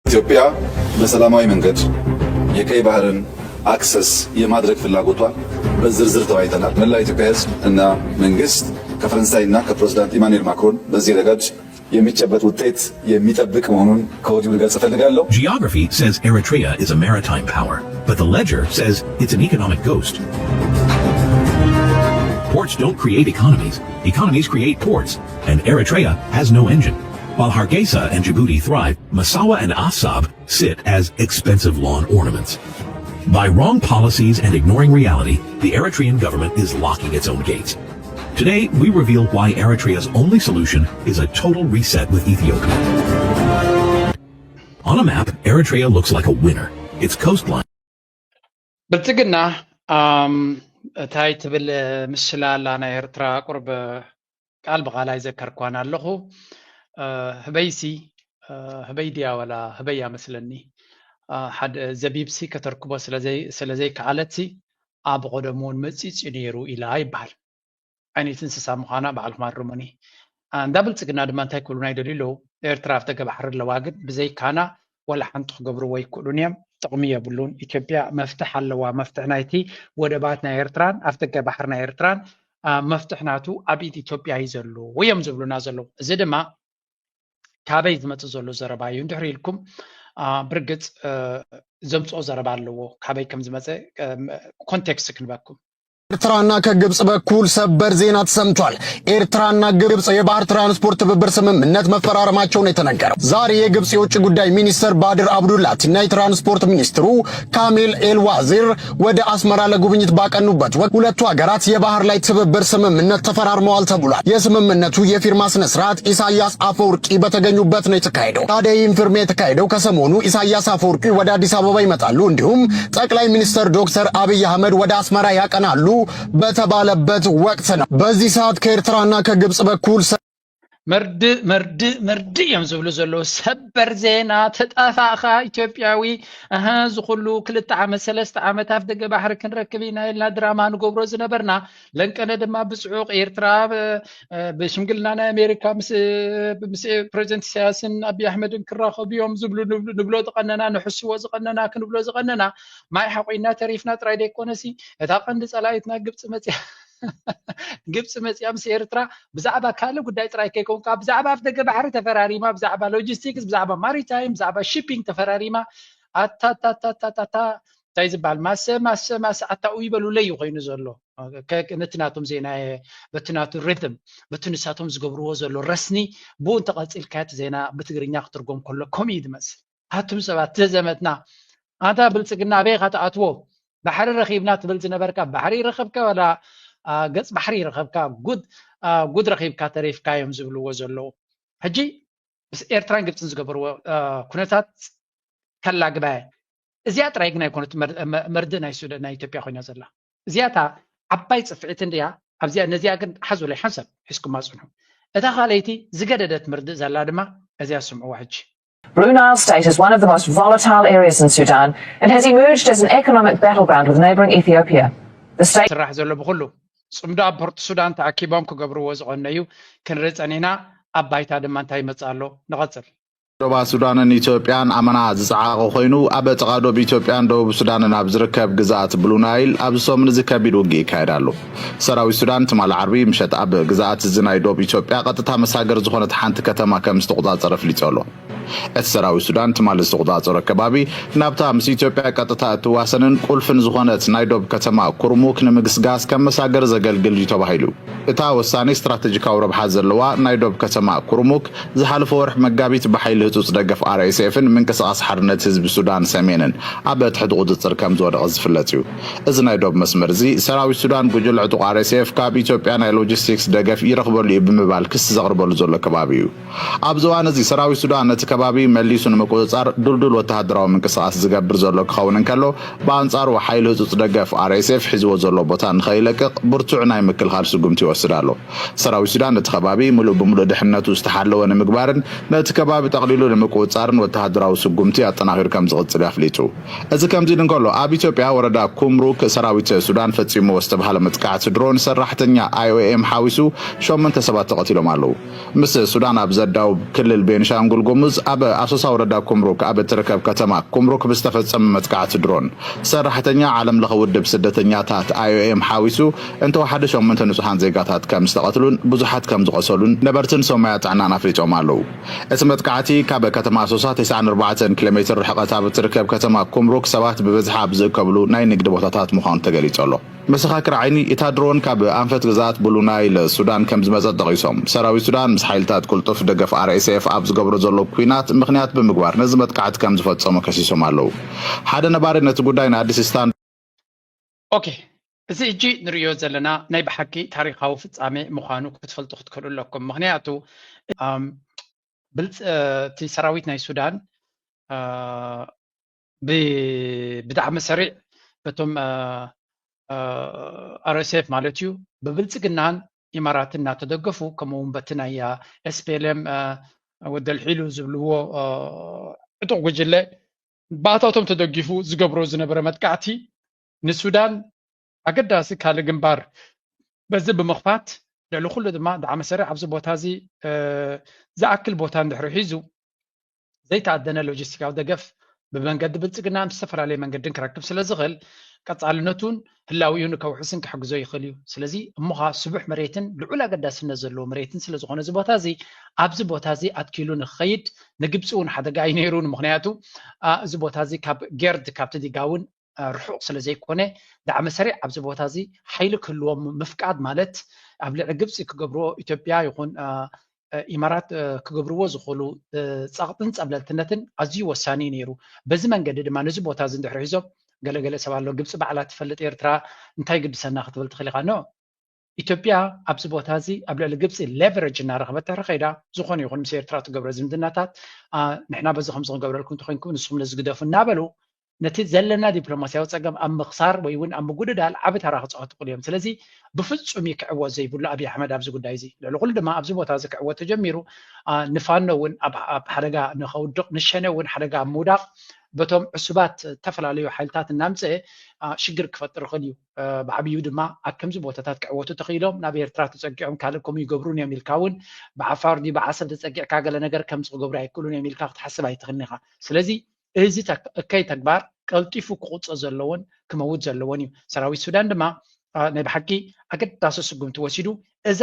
ኢትዮጵያ በሰላማዊ መንገድ የቀይ ባህርን አክሰስ የማድረግ ፍላጎቷን በዝርዝር ተወያይተናል። መላ ኢትዮጵያ ሕዝብ እና መንግስት ከፈረንሳይና ከፕሬዝዳንት ኢማኑኤል ማክሮን በዚህ ረገድ የሚጨበጥ ውጤት የሚጠብቅ መሆኑን ከወዲሁ ልገልጽ እፈልጋለሁ። Geography says Eritrea is a maritime power, but the ledger says it's an economic ghost. Ports don't create economies, economies create ports, and Eritrea has no engine. While Hargeisa and Djibouti thrive, Massawa and Assab sit as expensive lawn ornaments. By wrong policies and ignoring reality, the Eritrean government is locking its own gates. Today, we reveal why Eritrea's only solution is a total reset with Ethiopia. On a map, Eritrea looks like a winner. Its coastline ብልጽግና እንታይ ትብል ምስላ ኣላ ናይ ኤርትራ ቁርብ ቃል ብቓል ኣይዘከርኳን ኣለኹ። ህበይሲ ህበይ ድያ ወላ ህበይ ኣመስለኒ። ሓደ ዘቢብሲ ከተርክቦ ስለዘይከኣለትሲ ኣብ ቐደሙ እውን መጺጺ ነይሩ ኢላ ይበሃል። ዓይነት እንስሳ ምዃና ባዕልኩም ኣርሙኒ። እንዳ ብልጽግና ድማ እንታይ ክብሉና ይደልዩ ኣለዉ? ኤርትራ ኣብ ደገ ባሕሪ ኣለዋ፣ ግን ብዘይካና ወላ ሓንቲ ክገብርዎ ኣይክእሉን እዮም። ጥቕሚ የብሉን። ኢትዮጵያ መፍትሕ ኣለዋ። መፍትሕ ናይቲ ወደባት ናይ ኤርትራን ኣብ ደገ ባሕሪ ናይ ኤርትራን መፍትሕ ናቱ ኣብ ኢድ ኢትዮጵያ እዩ ዘሎ እዮም ዝብሉና ዘለዉ። እዚ ድማ ካበይ ዝመጽእ ዘሎ ዘረባ እዩ? እንድሕር ኢልኩም ብርግጽ ዘምጽኦ ዘረባ ኣለዎ። ካበይ ከም ዝመጸ ኮንቴክስት ክንበኩም። ኤርትራና ከግብጽ በኩል ሰበር ዜና ተሰምቷል። ኤርትራና ግብጽ የባህር ትራንስፖርት ትብብር ስምምነት መፈራረማቸው ነው የተነገረው። ዛሬ የግብጽ የውጭ ጉዳይ ሚኒስትር ባድር አብዱላቲ እና የትራንስፖርት ሚኒስትሩ ካሚል ኤል ዋዚር ወደ አስመራ ለጉብኝት ባቀኑበት ወቅት ሁለቱ ሀገራት የባህር ላይ ትብብር ስምምነት ተፈራርመዋል ተብሏል። የስምምነቱ የፊርማ ስነ ስርዓት ኢሳያስ አፈወርቂ በተገኙበት ነው የተካሄደው። ታዲያ ይህም ፊርማ የተካሄደው ከሰሞኑ ኢሳያስ አፈወርቂ ወደ አዲስ አበባ ይመጣሉ፣ እንዲሁም ጠቅላይ ሚኒስትር ዶክተር አብይ አህመድ ወደ አስመራ ያቀናሉ በተባለበት ወቅት ነው። በዚህ ሰዓት ከኤርትራና ከግብጽ በኩል መርድእ መርድእ መርድእ እዮም ዝብሉ ዘለዉ። ሰበር ዜና፣ ተጠፋእኻ ኢትዮጵያዊ። ኣሀ፣ እዚ ኩሉ ክልተ ዓመት ሰለስተ ዓመት ኣፍ ደገ ባሕሪ ክንረክብ ኢና ኢልና ድራማ ንገብሮ ዝነበርና፣ ለንቀነ ድማ ብጽዑቕ ኤርትራ ብሽምግልና ናይ ኣሜሪካ ምስ ፕሬዚደንት ኢሳያስን ኣብይ ኣሕመድን ክራኸቡ እዮም ዝብሉ ንብሎ ዝቐነና፣ ንሕስዎ ዝቐነና፣ ክንብሎ ዝቐነና፣ ማይ ሓቑና ተሪፍና ጥራይ ደይኮነሲ እታ ቀንዲ ጸላኢትና ግብፂ መፅያ ግብፂ መፅያ ምስ ኤርትራ ብዛዕባ ካልእ ጉዳይ ጥራይ ከይኮንካ ብዛዕባ ኣፍ ደገ ባሕሪ ተፈራሪማ፣ ብዛዕባ ሎጂስቲክስ፣ ብዛዕባ ማሪታይም፣ ብዛዕባ ሺፒንግ ተፈራሪማ። ኣታታታታታታ እንታይ ዝበሃል ማሰ ማሰ ማሰ ኣታ ኡይ በሉለይ እዩ ኮይኑ ዘሎ። ነቲ ናቶም ዜና በቲ ናቱ ሪትም በቲ ንሳቶም ዝገብርዎ ዘሎ ረስኒ ብኡ እንተቐፂልካዮ እቲ ዜና ብትግርኛ ክትርጎም ከሎ ከምኡ እዩ ዝመስል። ኣቱም ሰባት ተዘመትና ኣንታ ብልጽግና ኣበይ ኢኻ ትኣትዎ? ባሕሪ ረኺብና ትብል ዝነበርካ ባሕሪ ይረኸብካ ወላ ገጽ ባሕሪ ይረኸብካ? ጉድ ጉድ ረኺብካ ተሪፍካ እዮም ዝብልዎ ዘለዉ። ሕጂ ምስ ኤርትራን ግብጽን ዝገበርዎ ኩነታት ከላግባየ እዚኣ ጥራይ ግን ኣይኮነት መርድእ ናይ ሱዳን ናይ ኢትዮጵያ ኮይና ዘላ። እዚኣታ ዓባይ ጽፍዒት እንድያ ኣብዚኣ ነዚኣ ግን ሓዙለይ ሓንሳብ ሒዝኩማ ጽንሑ። እታ ካልኣይቲ ዝገደደት መርድእ ዘላ ድማ እዚኣ ስምዕዋ ሕጂ። Blue Nile State is one of the most volatile areas in Sudan and has emerged as an economic battleground with neighbouring Ethiopia. The state ስራሕ ዘሎ ብኹሉ ጽምዶ ኣብ ፖርት ሱዳን ተኣኪቦም ክገብርዎ ዝቐነዩ ክንርኢ ጸኒና። ኣብ ባይታ ድማ እንታይ ይመጽእ ኣሎ ንቐጽል። ዶባ ሱዳንን ኢትዮጵያን ኣመና ዝጸዓቐ ኮይኑ ኣብ ጥቓ ዶብ ኢትዮጵያን ደቡብ ሱዳንን ኣብ ዝርከብ ግዝኣት ብሉ ናይል ኣብዚ ሰሙን እዚ ከቢድ ውግእ ይካየድ ኣሎ። ሰራዊት ሱዳን ትማሊ ዓርቢ ምሸት ኣብ ግዝኣት እዚ ናይ ዶብ ኢትዮጵያ ቀጥታ መሳገር ዝኾነት ሓንቲ ከተማ ከም ዝተቆጻጸረ ኣፍሊጡ ኣሎ። እቲ ሰራዊት ሱዳን ትማሊ ዝተቆጻጸሮ ከባቢ ናብታ ምስ ኢትዮጵያ ቀጥታ እትዋሰንን ቁልፍን ዝኾነት ናይ ዶብ ከተማ ኩርሙክ ንምግስጋስ ከም መሳገር ዘገልግል እዩ ተባሂሉ። እታ ወሳኒ ስትራተጂካዊ ረብሓ ዘለዋ ናይ ዶብ ከተማ ኩርሙክ ዝሓለፈ ወርሒ መጋቢት ብሓይሊ ህጹጽ ደገፍ ኣር ኤስ ኤፍን ምንቅስቓስ ሓርነት ህዝቢ ሱዳን ሰሜንን ኣብ ትሕቲ ቁጽጽር ከም ዝወደቐ ዝፍለጥ እዩ። እዚ ናይ ዶብ መስመር እዚ ሰራዊት ሱዳን ጉጅለ ዕጡቕ ኣር ኤስ ኤፍ ካብ ኢትዮጵያ ናይ ሎጂስቲክስ ደገፍ ይረኽበሉ እዩ ብምባል ክሲ ዘቕርበሉ ዘሎ ከባቢ እዩ። ኣብዚ እዋን እዚ ሰራዊት ሱዳን ነቲ ከባቢ መሊሱ ንምቁጽጻር ድልዱል ወተሃደራዊ ምንቅስቓስ ዝገብር ዘሎ ክኸውን እንከሎ፣ ብኣንጻሩ ሓይሊ ህጹጽ ደገፍ ኣር ኤስ ኤፍ ሒዝዎ ዘሎ ቦታ ንኸይለቅቕ ብርቱዕ ናይ ምክልኻል ስጉምቲ ይወስድ ኣሎ። ሰራዊት ሱዳን ነቲ ከባቢ ምሉእ ብምሉእ ድሕነቱ ዝተሓለወ ንምግባርን ነቲ ከባቢ ጠቕሊሉ ኢሉ ንምቁጽጻርን ወተሃደራዊ ስጉምቲ ኣጠናኺሩ ከም ዝቕጽል ኣፍሊጡ። እዚ ከምዚ ኢሉ እንከሎ፣ ኣብ ኢትዮጵያ ወረዳ ኩምሩክ ሰራዊት ሱዳን ፈጺምዎ ዝተባህለ መጥቃዕቲ ድሮን ሰራሕተኛ ኣይ ኦ ኤም ሓዊሱ ሸሞንተ ሰባት ተቐቲሎም ኣለዉ። ምስ ሱዳን ኣብ ዘዳውብ ክልል ቤንሻንጉል ጉሙዝ ኣብ ኣሶሳ ወረዳ ኩምሩክ ኣብ እትርከብ ከተማ ኩምሩክ ብዝተፈጸመ መጥቃዕቲ ድሮን ሰራሕተኛ ዓለም ለኸ ውድብ ስደተኛታት ኣይ ኦ ኤም ሓዊሱ እንተወሓደ ሸሞንተ ንጹሃን ዜጋታት ከም ዝተቐትሉን ብዙሓት ከም ዝቖሰሉን ነበርትን ሰማያ ጥዕናን ኣፍሊጦም ኣለዉ። እቲ መጥቃዕቲ ካብ ከተማ ኣሶሳ ተስዓን ኣርባዕተን ኪሎ ሜትር ርሕቐት ኣብ እትርከብ ከተማ ኩምሩክ ሰባት ብብዝሒ ኣብ ዝእከብሉ ናይ ንግዲ ቦታታት ምዃኑ ተገሊጹ ኣሎ። መሰኻክር ዓይኒ እታ ድሮን ካብ ኣንፈት ግዝኣት ብሉ ናይል ሱዳን ከም ዝመጸት ጠቒሶም፣ ሰራዊት ሱዳን ምስ ሓይልታት ቅልጡፍ ደገፍ ኣር ኤስ ኤፍ ኣብ ዝገብሮ ዘሎ ኲናት ምኽንያት ብምግባር ነዚ መጥቃዕቲ ከም ዝፈጸሞ ከሲሶም ኣለዉ። ሓደ ነባሪ ነቲ ጉዳይ ንኣዲስ ስታንዳርድ ኦኬ፣ እዚ ሕጂ ንርእዮ ዘለና ናይ ብሓቂ ታሪኻዊ ፍጻሜ ምዃኑ ክትፈልጡ ክትክእሉ ኣለኩም። ምኽንያቱ ኣም፣ ብልጽ- እ፣ እቲ ሰራዊት ናይ ሱዳን እ፣ ብ- ብጣዕሚ ሰሪዕ በቶም ኣር ኤስ ኤፍ ማለት እዩ ብብልጽግናን ኢማራትን እናተደገፉ ከምኡ እውን በቲ ናይ ኤስ ፒ ኤል ኤም ወደልሒሉ ዝብልዎ እ፣ ዕጡቕ ጉጅለ ባእታቶም ተደጊፉ ዝገብሮ ዝነበረ መጥቃዕቲ ንሱዳን ኣገዳሲ ካልእ ግንባር በዚ ብምኽፋት ልዕሊ ኩሉ ድማ ዳዕመ ሰሪዕ ኣብዚ ቦታ እዚ ዝኣክል ቦታ እንድሕሪ ሒዙ ዘይተኣደነ ሎጂስቲካዊ ደገፍ ብመንገዲ ብልፅግናን ብዝተፈላለየ መንገድን ክረክብ ስለ ዝኽእል ቀፃልነቱን ህላዊኡን ከውሕስን ክሕግዞ ይኽእል እዩ። ስለዚ እሞኻ ስቡሕ መሬትን ልዑል ኣገዳስነት ዘለዎ መሬትን ስለ ዝኾነ እዚ ቦታ እዚ ኣብዚ ቦታ እዚ ኣትኪሉ ንክኸይድ ንግብፂ እውን ሓደጋ እዩ ነይሩ። ምኽንያቱ እዚ ቦታ እዚ ካብ ጌርድ ካብቲ ዲጋ እውን ርሑቕ ስለ ዘይኮነ ዳዕመ ሰሪዕ ኣብዚ ቦታ እዚ ሓይሊ ክህልዎም ምፍቃድ ማለት ኣብ ልዕሊ ግብፂ ክገብርዎ ኢትዮጵያ ይኹን ኢማራት ክገብርዎ ዝኽእሉ ፀቕጥን ፀብለልትነትን ኣዝዩ ወሳኒ እዩ ነይሩ። በዚ መንገዲ ድማ ነዚ ቦታ እዚ እንድሕር ሒዞም ገለገለ ሰብ ኣሎ ግብፂ ባዕላ ትፈልጥ ኤርትራ እንታይ ግድሰና ክትብል ትኽእል ኢኻ። ኖ ኢትዮጵያ ኣብዚ ቦታ እዚ ኣብ ልዕሊ ግብፂ ሌቨሬጅ እናረኸበት ድሕሪ ከይዳ ዝኾነ ይኹን ምስ ኤርትራ ትገብሮ ዝምድናታት ንሕና በዚ ከምዚ ክንገብረልኩም እንተኮይንኩም ንስኹም ነዚ ግደፉ እናበሉ ነቲ ዘለና ዲፕሎማሲያዊ ፀገም ኣብ ምኽሳር ወይ እውን ኣብ ምጉድዳል ዓቢ ተራ ክፃወቱ ይኽእሉ እዮም። ስለዚ ብፍፁም እዩ ክዕወት ዘይብሉ ኣብይ ኣሕመድ ኣብዚ ጉዳይ እዚ። ልዕሊ ኩሉ ድማ ኣብዚ ቦታ እዚ ክዕወት ተጀሚሩ ንፋኖ እውን ኣብ ሓደጋ ንኸውድቕ ንሸነ እውን ሓደጋ ኣብ ምውዳቕ በቶም ዕሱባት ዝተፈላለዩ ሓይልታት እናምፅአ ሽግር ክፈጥር ይኽእል እዩ። ብዓብዩ ድማ ኣብ ከምዚ ቦታታት ክዕወቱ ተኽኢሎም ናብ ኤርትራ ተፀጊዖም ካልእ ከምኡ ይገብሩን እዮም ኢልካ እውን ብዓፋር ድዩ ብዓሰብ ተፀጊዕካ ገለ ነገር ከምዚ ክገብሩ ኣይክእሉን እዮም ኢልካ ክትሓስብ ኣይትኽእልን ኢኻ። ስለዚ እዚ እከይ ተግባር ቀልጢፉ ክቑፀ ዘለዎን ክመውት ዘለዎን እዩ። ሰራዊት ሱዳን ድማ ናይ ብሓቂ ኣገዳሲ ስጉምቲ ወሲዱ እዛ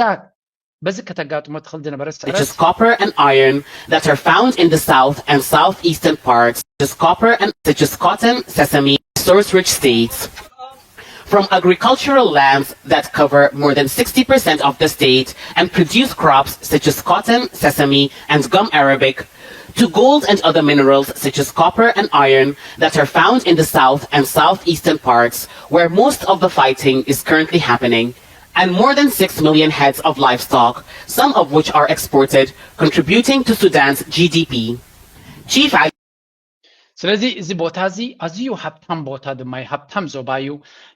በዚ ከተጋጥሞ ትኽእል ዝነበረ such as copper and iron that are found in the south and southeastern parts, such as copper and such as cotton, sesame, source rich states. From agricultural lands that cover more than sixty percent of the state and produce crops such as cotton, sesame, and gum arabic, to gold and other minerals such as copper and iron that are found in the south and southeastern parts where most of the fighting is currently happening, and more than six million heads of livestock, some of which are exported, contributing to Sudan's G D P. Chief ስለዚ እዚ ቦታ እዚ ኣዝዩ ሃብታም ቦታ ድማ እዩ። ሃብታም ዞባ እዩ።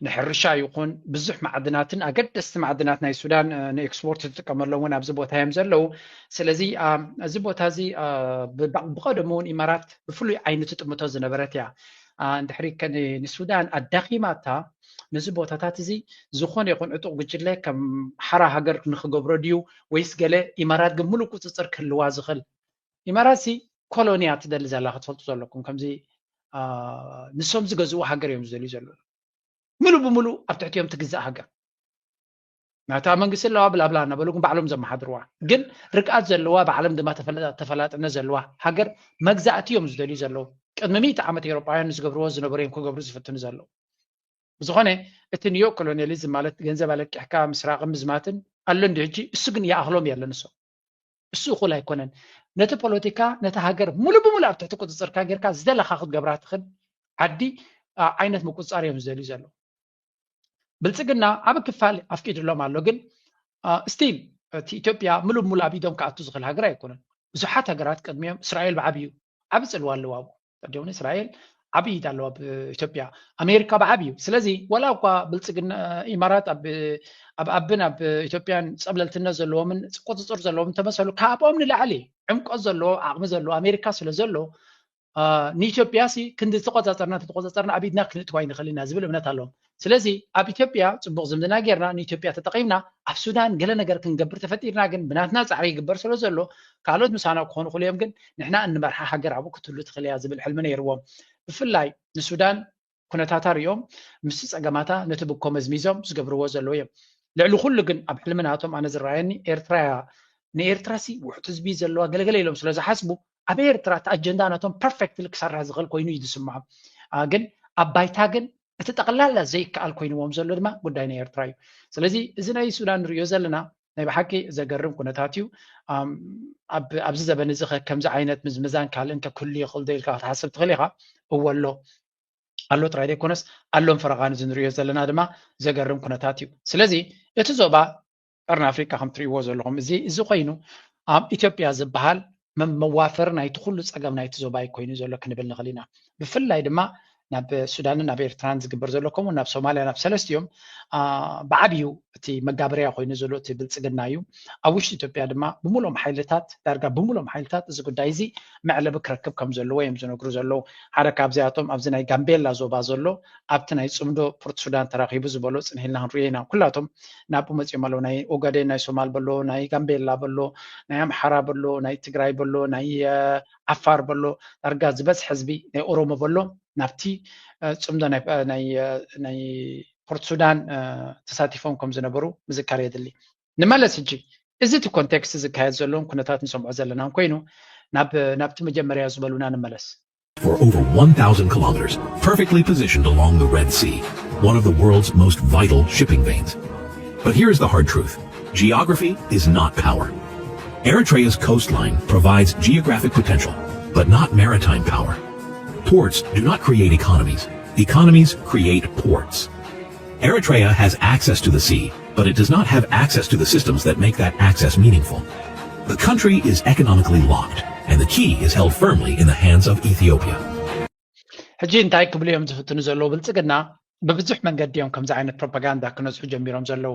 ንሕርሻ ይኹን ብዙሕ ማዕድናትን ኣገደስቲ ማዕድናት ናይ ሱዳን ንኤክስፖርት ትጥቀመሎም እውን ኣብዚ ቦታ እዮም ዘለዉ። ስለዚ እዚ ቦታ እዚ ብቐደሙ እውን ኢማራት ብፍሉይ ዓይኒ ትጥምቶ ዝነበረት እያ። እንድሕሪ ንሱዳን ኣዳኺማታ ነዚ ቦታታት እዚ ዝኾነ ይኹን ዕጡቕ ጉጅለ ከም ሓራ ሃገር ንክገብሮ ድዩ ወይስ ገለ ኢማራት ግን ሙሉእ ቁፅፅር ክህልዋ ዝኽእል ኢማራት ሲ ኮሎንያ ትደሊ ዘላ ክትፈልጡ ዘለኩም ከምዚ ንሶም ዝገዝኡ ሃገር እዮም ዝደልዩ ዘለዉ ምሉ ብምሉ ኣብ ትሕቲኦም ትግዛእ ሃገር ናታ መንግስቲ ኣለዋ ብላብላ እናበሉ ግን ባዕሎም ዘመሓድርዋ ግን ርግኣት ዘለዋ ብዓለም ድማ ተፈላጥነት ዘለዋ ሃገር መግዛእቲ እዮም ዝደልዩ ዘለዉ ቅድሚ ሚእቲ ዓመት ኤሮጳውያን ዝገብርዎ ዝነበሩ እዮም ክገብሩ ዝፍትኑ ዘለዉ ብዝኾነ እቲ ኒዮ ኮሎኒያሊዝም ማለት ገንዘብ ኣለቂሕካ ምስራቕን ምዝማትን ኣሎ እንዲ ሕጂ እሱ ግን ይኣኽሎም የለን እሶም እሱ እኹል ኣይኮነን ነቲ ፖለቲካ ነቲ ሃገር ሙሉ ብሙሉ ኣብ ትሕቲ ቁፅፅርካ ጌርካ ዝደለካ ክትገብራ ትኽእል ዓዲ ዓይነት ምቁፅፃር እዮም ዝደልዩ ዘለዉ ብልፅግና ዓብ ክፋል ኣፍቂድሎም ኣሎ ግን ስቲል እቲ ኢትዮጵያ ሙሉ ብሙሉ ኣብ ኢዶም ክኣቱ ዝኽእል ሃገር ኣይኮነን ብዙሓት ሃገራት ቅድሚኦም እስራኤል ብዓብዩ ዓብ ፅልዋ ኣለዋ ኣብኡ ቀዲሙ እስራኤል ዓብዪ ኢድ ኣለዋ ኣብ ኢትዮጵያ። ኣሜሪካ ብዓብዩ። ስለዚ ዋላ እኳ ብልፅግና፣ ኢማራት ኣብ ኣብ ኣብን ኣብ ኢትዮጵያን ፀብለልትነት ዘለዎምን ቁፅፅር ዘለዎም እንተመሰሉ፣ ካብኦም ንላዕሊ ዕምቆት ዘለዎ ዓቕሚ ዘለዎ ኣሜሪካ ስለ ዘሎ፣ ንኢትዮጵያ ሲ ክንዲ ዝተቆፃፀርና እንተተቆፃፀርና ኣብ ኢድና ክነእትዋ ኣይንኽእል ኢና ዝብል እምነት ኣለዎም። ስለዚ ኣብ ኢትዮጵያ ፅቡቕ ዝምድና ጌርና ንኢትዮጵያ ተጠቒምና ኣብ ሱዳን ገለ ነገር ክንገብር ተፈጢርና ግን ብናትና ፃዕሪ ይግበር ስለ ዘሎ ካልኦት ምሳና ክኾኑ ክእሉ እዮም፣ ግን ንሕና እንመርሓ ሃገር ኣብኡ ክትህሉ ትኽእል እያ ዝብል ሕልሚ ነይርዎም። ብፍላይ ንሱዳን ኩነታታ ሪኦም ምስቲ ፀገማታ ነቲ ብኮ መዝሚዞም ዝገብርዎ ዘለዉ እዮም። ልዕሊ ኩሉ ግን ኣብ ሕልሚ ናቶም ኣነ ዝረኣየኒ ኤርትራ እያ። ንኤርትራ ሲ ውሕጥ ህዝቢ ዘለዋ ገለገለ ኢሎም ስለ ዝሓስቡ ኣብ ኤርትራ እቲ ኣጀንዳ ናቶም ፐርፌክትሊ ክሰርሕ ዝኽእል ኮይኑ እዩ ዝስምዖም። ግን ኣብ ባይታ ግን እቲ ጠቕላላ ዘይከኣል ኮይንዎም ዘሎ ድማ ጉዳይ ናይ ኤርትራ እዩ። ስለዚ እዚ ናይ ሱዳን ንሪኦ ዘለና ናይ ብሓቂ ዘገርም ኩነታት እዩ። ኣብዚ ዘበን እዚ ከምዚ ዓይነት ምዝምዛን ካልእን ከክህሉ ይኽእል ዶ ኢልካ ክትሓስብ ትኽእል ኢኻ። እወ ኣሎ ኣሎ ጥራይ ዘይኮነስ ኣሎም ፈረቓን እዚ ንሪኦ ዘለና ድማ ዘገርም ኩነታት እዩ። ስለዚ እቲ ዞባ ቀርኒ ኣፍሪቃ ከም ትሪእዎ ዘለኹም እዚ እዚ ኮይኑ ኣብ ኢትዮጵያ ዝበሃል መዋፈር ናይቲ ኩሉ ፀገም ናይቲ ዞባ እዩ ኮይኑ ዘሎ ክንብል ንኽእል ኢና። ብፍላይ ድማ ናብ ሱዳንን ናብ ኤርትራን ዝግበር ዘሎ ከምኡ ናብ ሶማልያ ናብ ሰለስቲኦም ብዓብዩ እቲ መጋበርያ ኮይኑ ዘሎ እቲ ብልፅግና እዩ። ኣብ ውሽጢ ኢትዮጵያ ድማ ብምሉኦም ሓይልታት ዳርጋ ብምሉኦም ሓይልታት እዚ ጉዳይ እዚ መዕለቢ ክረክብ ከም ዘለዎ እዮም ዝነግሩ ዘለዉ። ሓደ ካብዚኣቶም ኣብዚ ናይ ጋምቤላ ዞባ ዘሎ ኣብቲ ናይ ፅምዶ ፖርት ሱዳን ተራኺቡ ዝበሎ ፅንሂልና ክንሪኦ ኢና። ኩላቶም ናብኡ መፂኦም ኣለዉ። ናይ ኦጋዴን ናይ ሶማል በሎ፣ ናይ ጋምቤላ በሎ፣ ናይ ኣምሓራ በሎ፣ ናይ ትግራይ በሎ፣ ናይ ዓፋር በሎ፣ ዳርጋ ዝበዝሐ ህዝቢ ናይ ኦሮሞ በሎ ናብቲ ፅምዶ ናይ ፖርት ሱዳን ተሳቲፎም ከም ዝነበሩ ምዝካር የድሊ። ንመለስ ሕጂ እዚ እቲ ኮንቴክስት ዝካየድ ዘሎን ኩነታት ንሰምዖ ዘለናን ኮይኑ ናብቲ መጀመርያ ዝበሉና ንመለስ። For over one thousand kilometers, perfectly positioned along the Red Sea, one of the world's most vital shipping veins. But here's the hard truth. Geography is not power. Eritrea's coastline provides geographic potential, but not maritime power. Ports do not create economies. Economies create ports. Eritrea has access to the sea, but it does not have access to the systems that make that access meaningful. The country is economically locked, and the key is held firmly in the hands of Ethiopia. ሕጂ እንታይ ክብሉ እዮም ዝፍትኑ ዘለዉ? ብልፅግና ብብዙሕ መንገዲ እዮም ከምዚ ዓይነት ፕሮፓጋንዳ ክነዝሑ ጀሚሮም ዘለዉ።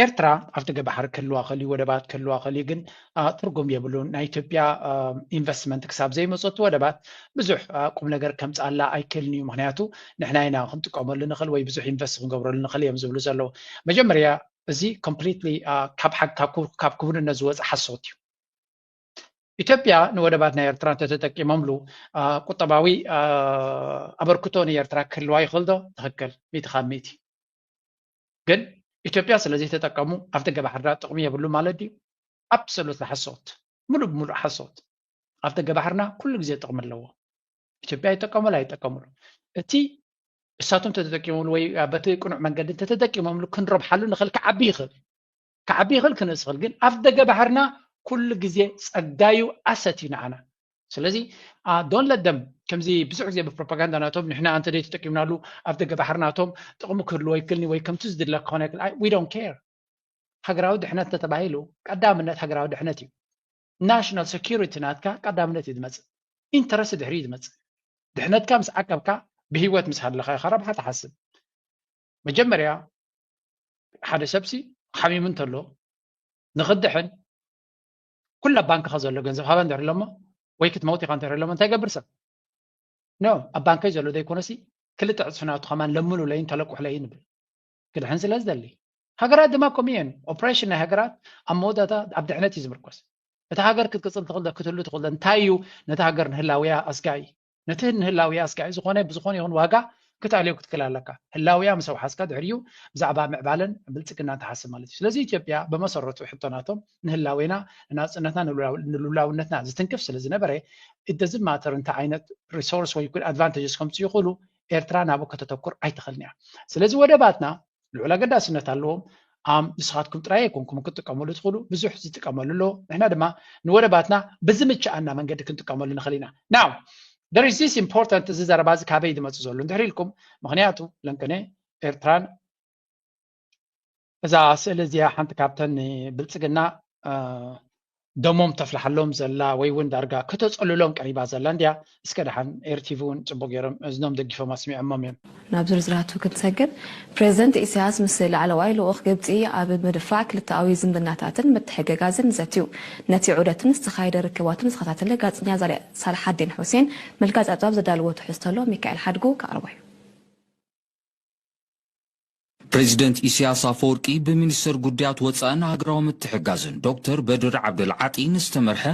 ኤርትራ ኣብ ደገ ባሕሪ ክህልዋ ክእል እዩ፣ ወደባት ክህልዋ ክእል እዩ፣ ግን ትርጉም የብሉን። ናይ ኢትዮጵያ ኢንቨስትመንት ክሳብ ዘይመፀቱ ወደባት ብዙሕ ቁም ነገር ከምፅኣላ ኣይክእልን እዩ። ምክንያቱ ንሕና ኢና ክንጥቀመሉ ንኽእል ወይ ብዙሕ ኢንቨስት ክንገብረሉ ንኽእል እዮም ዝብሉ ዘለዉ። መጀመርያ እዚ ኮምፕሊትሊ ካብ ክቡርነት ዝወፀ ሓሶት እዩ። ኢትዮጵያ ንወደባት ናይ ኤርትራ እንተተጠቂሞምሉ ቁጠባዊ ኣበርክቶ ንኤርትራ ክህልዋ ይኽእል ዶ? ትኽክል፣ ሚእቲ ካብ ሚእቲ። ግን ኢትዮጵያ ስለ ዘይተጠቀሙ ኣብ ደገ ባሕርና ጥቕሚ የብሉ ማለት ድዩ? ኣብሶሉት ሓሶት፣ ሙሉእ ብሙሉእ ሓሶት። ኣብ ደገ ባሕርና ኩሉ ግዜ ጥቕሚ ኣለዎ። ኢትዮጵያ ይጠቀሙሉ ኣይጠቀሙሉ፣ እቲ እሳቶም ተተጠቂሞምሉ ወይ በቲ ቅኑዕ መንገዲ እንተተጠቂሞምሉ ክንረብሓሉ ንኽእል፣ ክዓቢ ይኽእል፣ ክዓቢ ይኽእል፣ ክንእስ ይኽእል። ግን ኣብ ደገ ባሕርና ኩሉ ግዜ ጸጋዩ ኣሰት እዩ ንዓና። ስለዚ don't let them ከምዚ ብዙሕ ግዜ ብፕሮፓጋንዳ ናቶም ንሕና እንተ ዘይተጠቂምናሉ ኣብ ደገ ባሕርናቶም ጥቕሚ ክህልዎ ይክልኒ ወይ ከምቲ ዝድለ ክኾነ ይክእል። We don't care። ሃገራዊ ድሕነት እንተተባሂሉ ቀዳምነት ሃገራዊ ድሕነት እዩ። ናሽናል ሴኩሪቲ ናትካ ቀዳምነት እዩ ዝመፅእ። ኢንተረስት ድሕሪ እዩ ዝመፅእ። ድሕነትካ ምስ ዓቀብካ ብህይወት ምስ ሃለኻ ኢኻ ረብሓ ትሓስብ። መጀመርያ ሓደ ሰብሲ ሓሚሙ እንተሎ ንኽድሕን ኩሉ ኣብ ባንክኻ ዘሎ ገንዘብ ሃባ እንድሕር ኢሎሞ ወይ ክትመውት ኢኻ እንድሕር ኢሎሞ እንታይ ይገብር ሰብ? ኖ፣ ኣብ ባንከይ ዘሎ ዘይኮነሲ ክልተ ዕፅፊ ናቱ ከማን ለምኑለይን ተለቁሕለይን ይብል። ክድሕን ስለ ዝደሊ። ሃገራት ድማ ከምኡ እየን። ኦፕሬሽን ናይ ሃገራት ኣብ መወዳእታ ኣብ ድሕነት እዩ ዝምርኮስ። እታ ሃገር ክትቅፅል ትኽእል ዶ ክትህሉ ትኽእል ዶ እንታይ እዩ ነታ ሃገር ንህላውያ ኣስጋኢ? ነቲ ንህላውያ ኣስጋኢ ዝኾነ ብዝኾነ ይኹን ዋጋ ክትኣልዮ ክትክእል ኣለካ። ህላውያ ምስ ኣውሓስካ ድሕሪኡ ብዛዕባ ምዕባለን ብልፅግናን ትሓስብ ማለት እዩ። ስለዚ ኢትዮጵያ ብመሰረቱ ሕቶናቶም ንህላዌና ንናፅነትና ንሉላውነትና ዝትንክፍ ስለ ዝነበረ it doesn't matter እንታይ ዓይነት ሪሶርስ ወይ ኣድቫንቴጅስ ከምፅኡ ይኽእሉ ኤርትራ ናብኡ ከተተኩር ኣይትኽእልን እያ። ስለዚ ወደባትና ልዑል ኣገዳስነት ኣለዎም። ኣም ንስኻትኩም ጥራይ ኣይኮንኩም ክትጥቀመሉ ትኽእሉ፣ ብዙሕ ዝጥቀመሉ ኣሎ። ንሕና ድማ ንወደባትና ብዝምችኣና መንገዲ ክንጥቀመሉ ንኽእል ኢና። Now there is this important፣ እዚ ዘረባ እዚ ካበይ ዝመፅእ ዘሎ እንድሕር ኢልኩም፣ ምኽንያቱ ለንቅነ ኤርትራን እዛ ስእሊ እዚኣ ሓንቲ ካብተን ብልፅግና ደሞም ተፍልሓሎም ዘላ ወይ እውን ዳርጋ ከተፀልሎም ቀሪባ ዘላ እንድያ። እስከ ደሓን ኤርቲቪ እውን ፅቡቅ ገይሮም እዝኖም ደጊፎም ኣስሚዖሞም እዮም። ናብ ዝርዝራቱ ክንሰግር፣ ፕሬዚደንት ኢሳያስ ምስ ላዕለዋይ ልኡኽ ግብፂ ኣብ ምድፋዕ ክልተኣዊ ዝምድናታትን ምትሕግጋዝን ዘትዩ። ነቲ ዑደትን ዝተኻየደ ርክባትን ዝተኸታተለ ጋዜጠኛ ዛሊያ ሳልሓዲን ሑሴን መልክዕ ጸብጻብ ዘዳለዎ ትሕዝቶ ኣሎ፣ ሚካኤል ሓድጉ ከቕርቦ እዩ። ፕሬዚደንት ኢሳያስ ኣፈወርቂ ብሚኒስተር ጉዳያት ወፃእን ሃገራዊ ምትሕጋዝን ዶክተር በድር ዓብደልዓጢ ንዝተመርሐ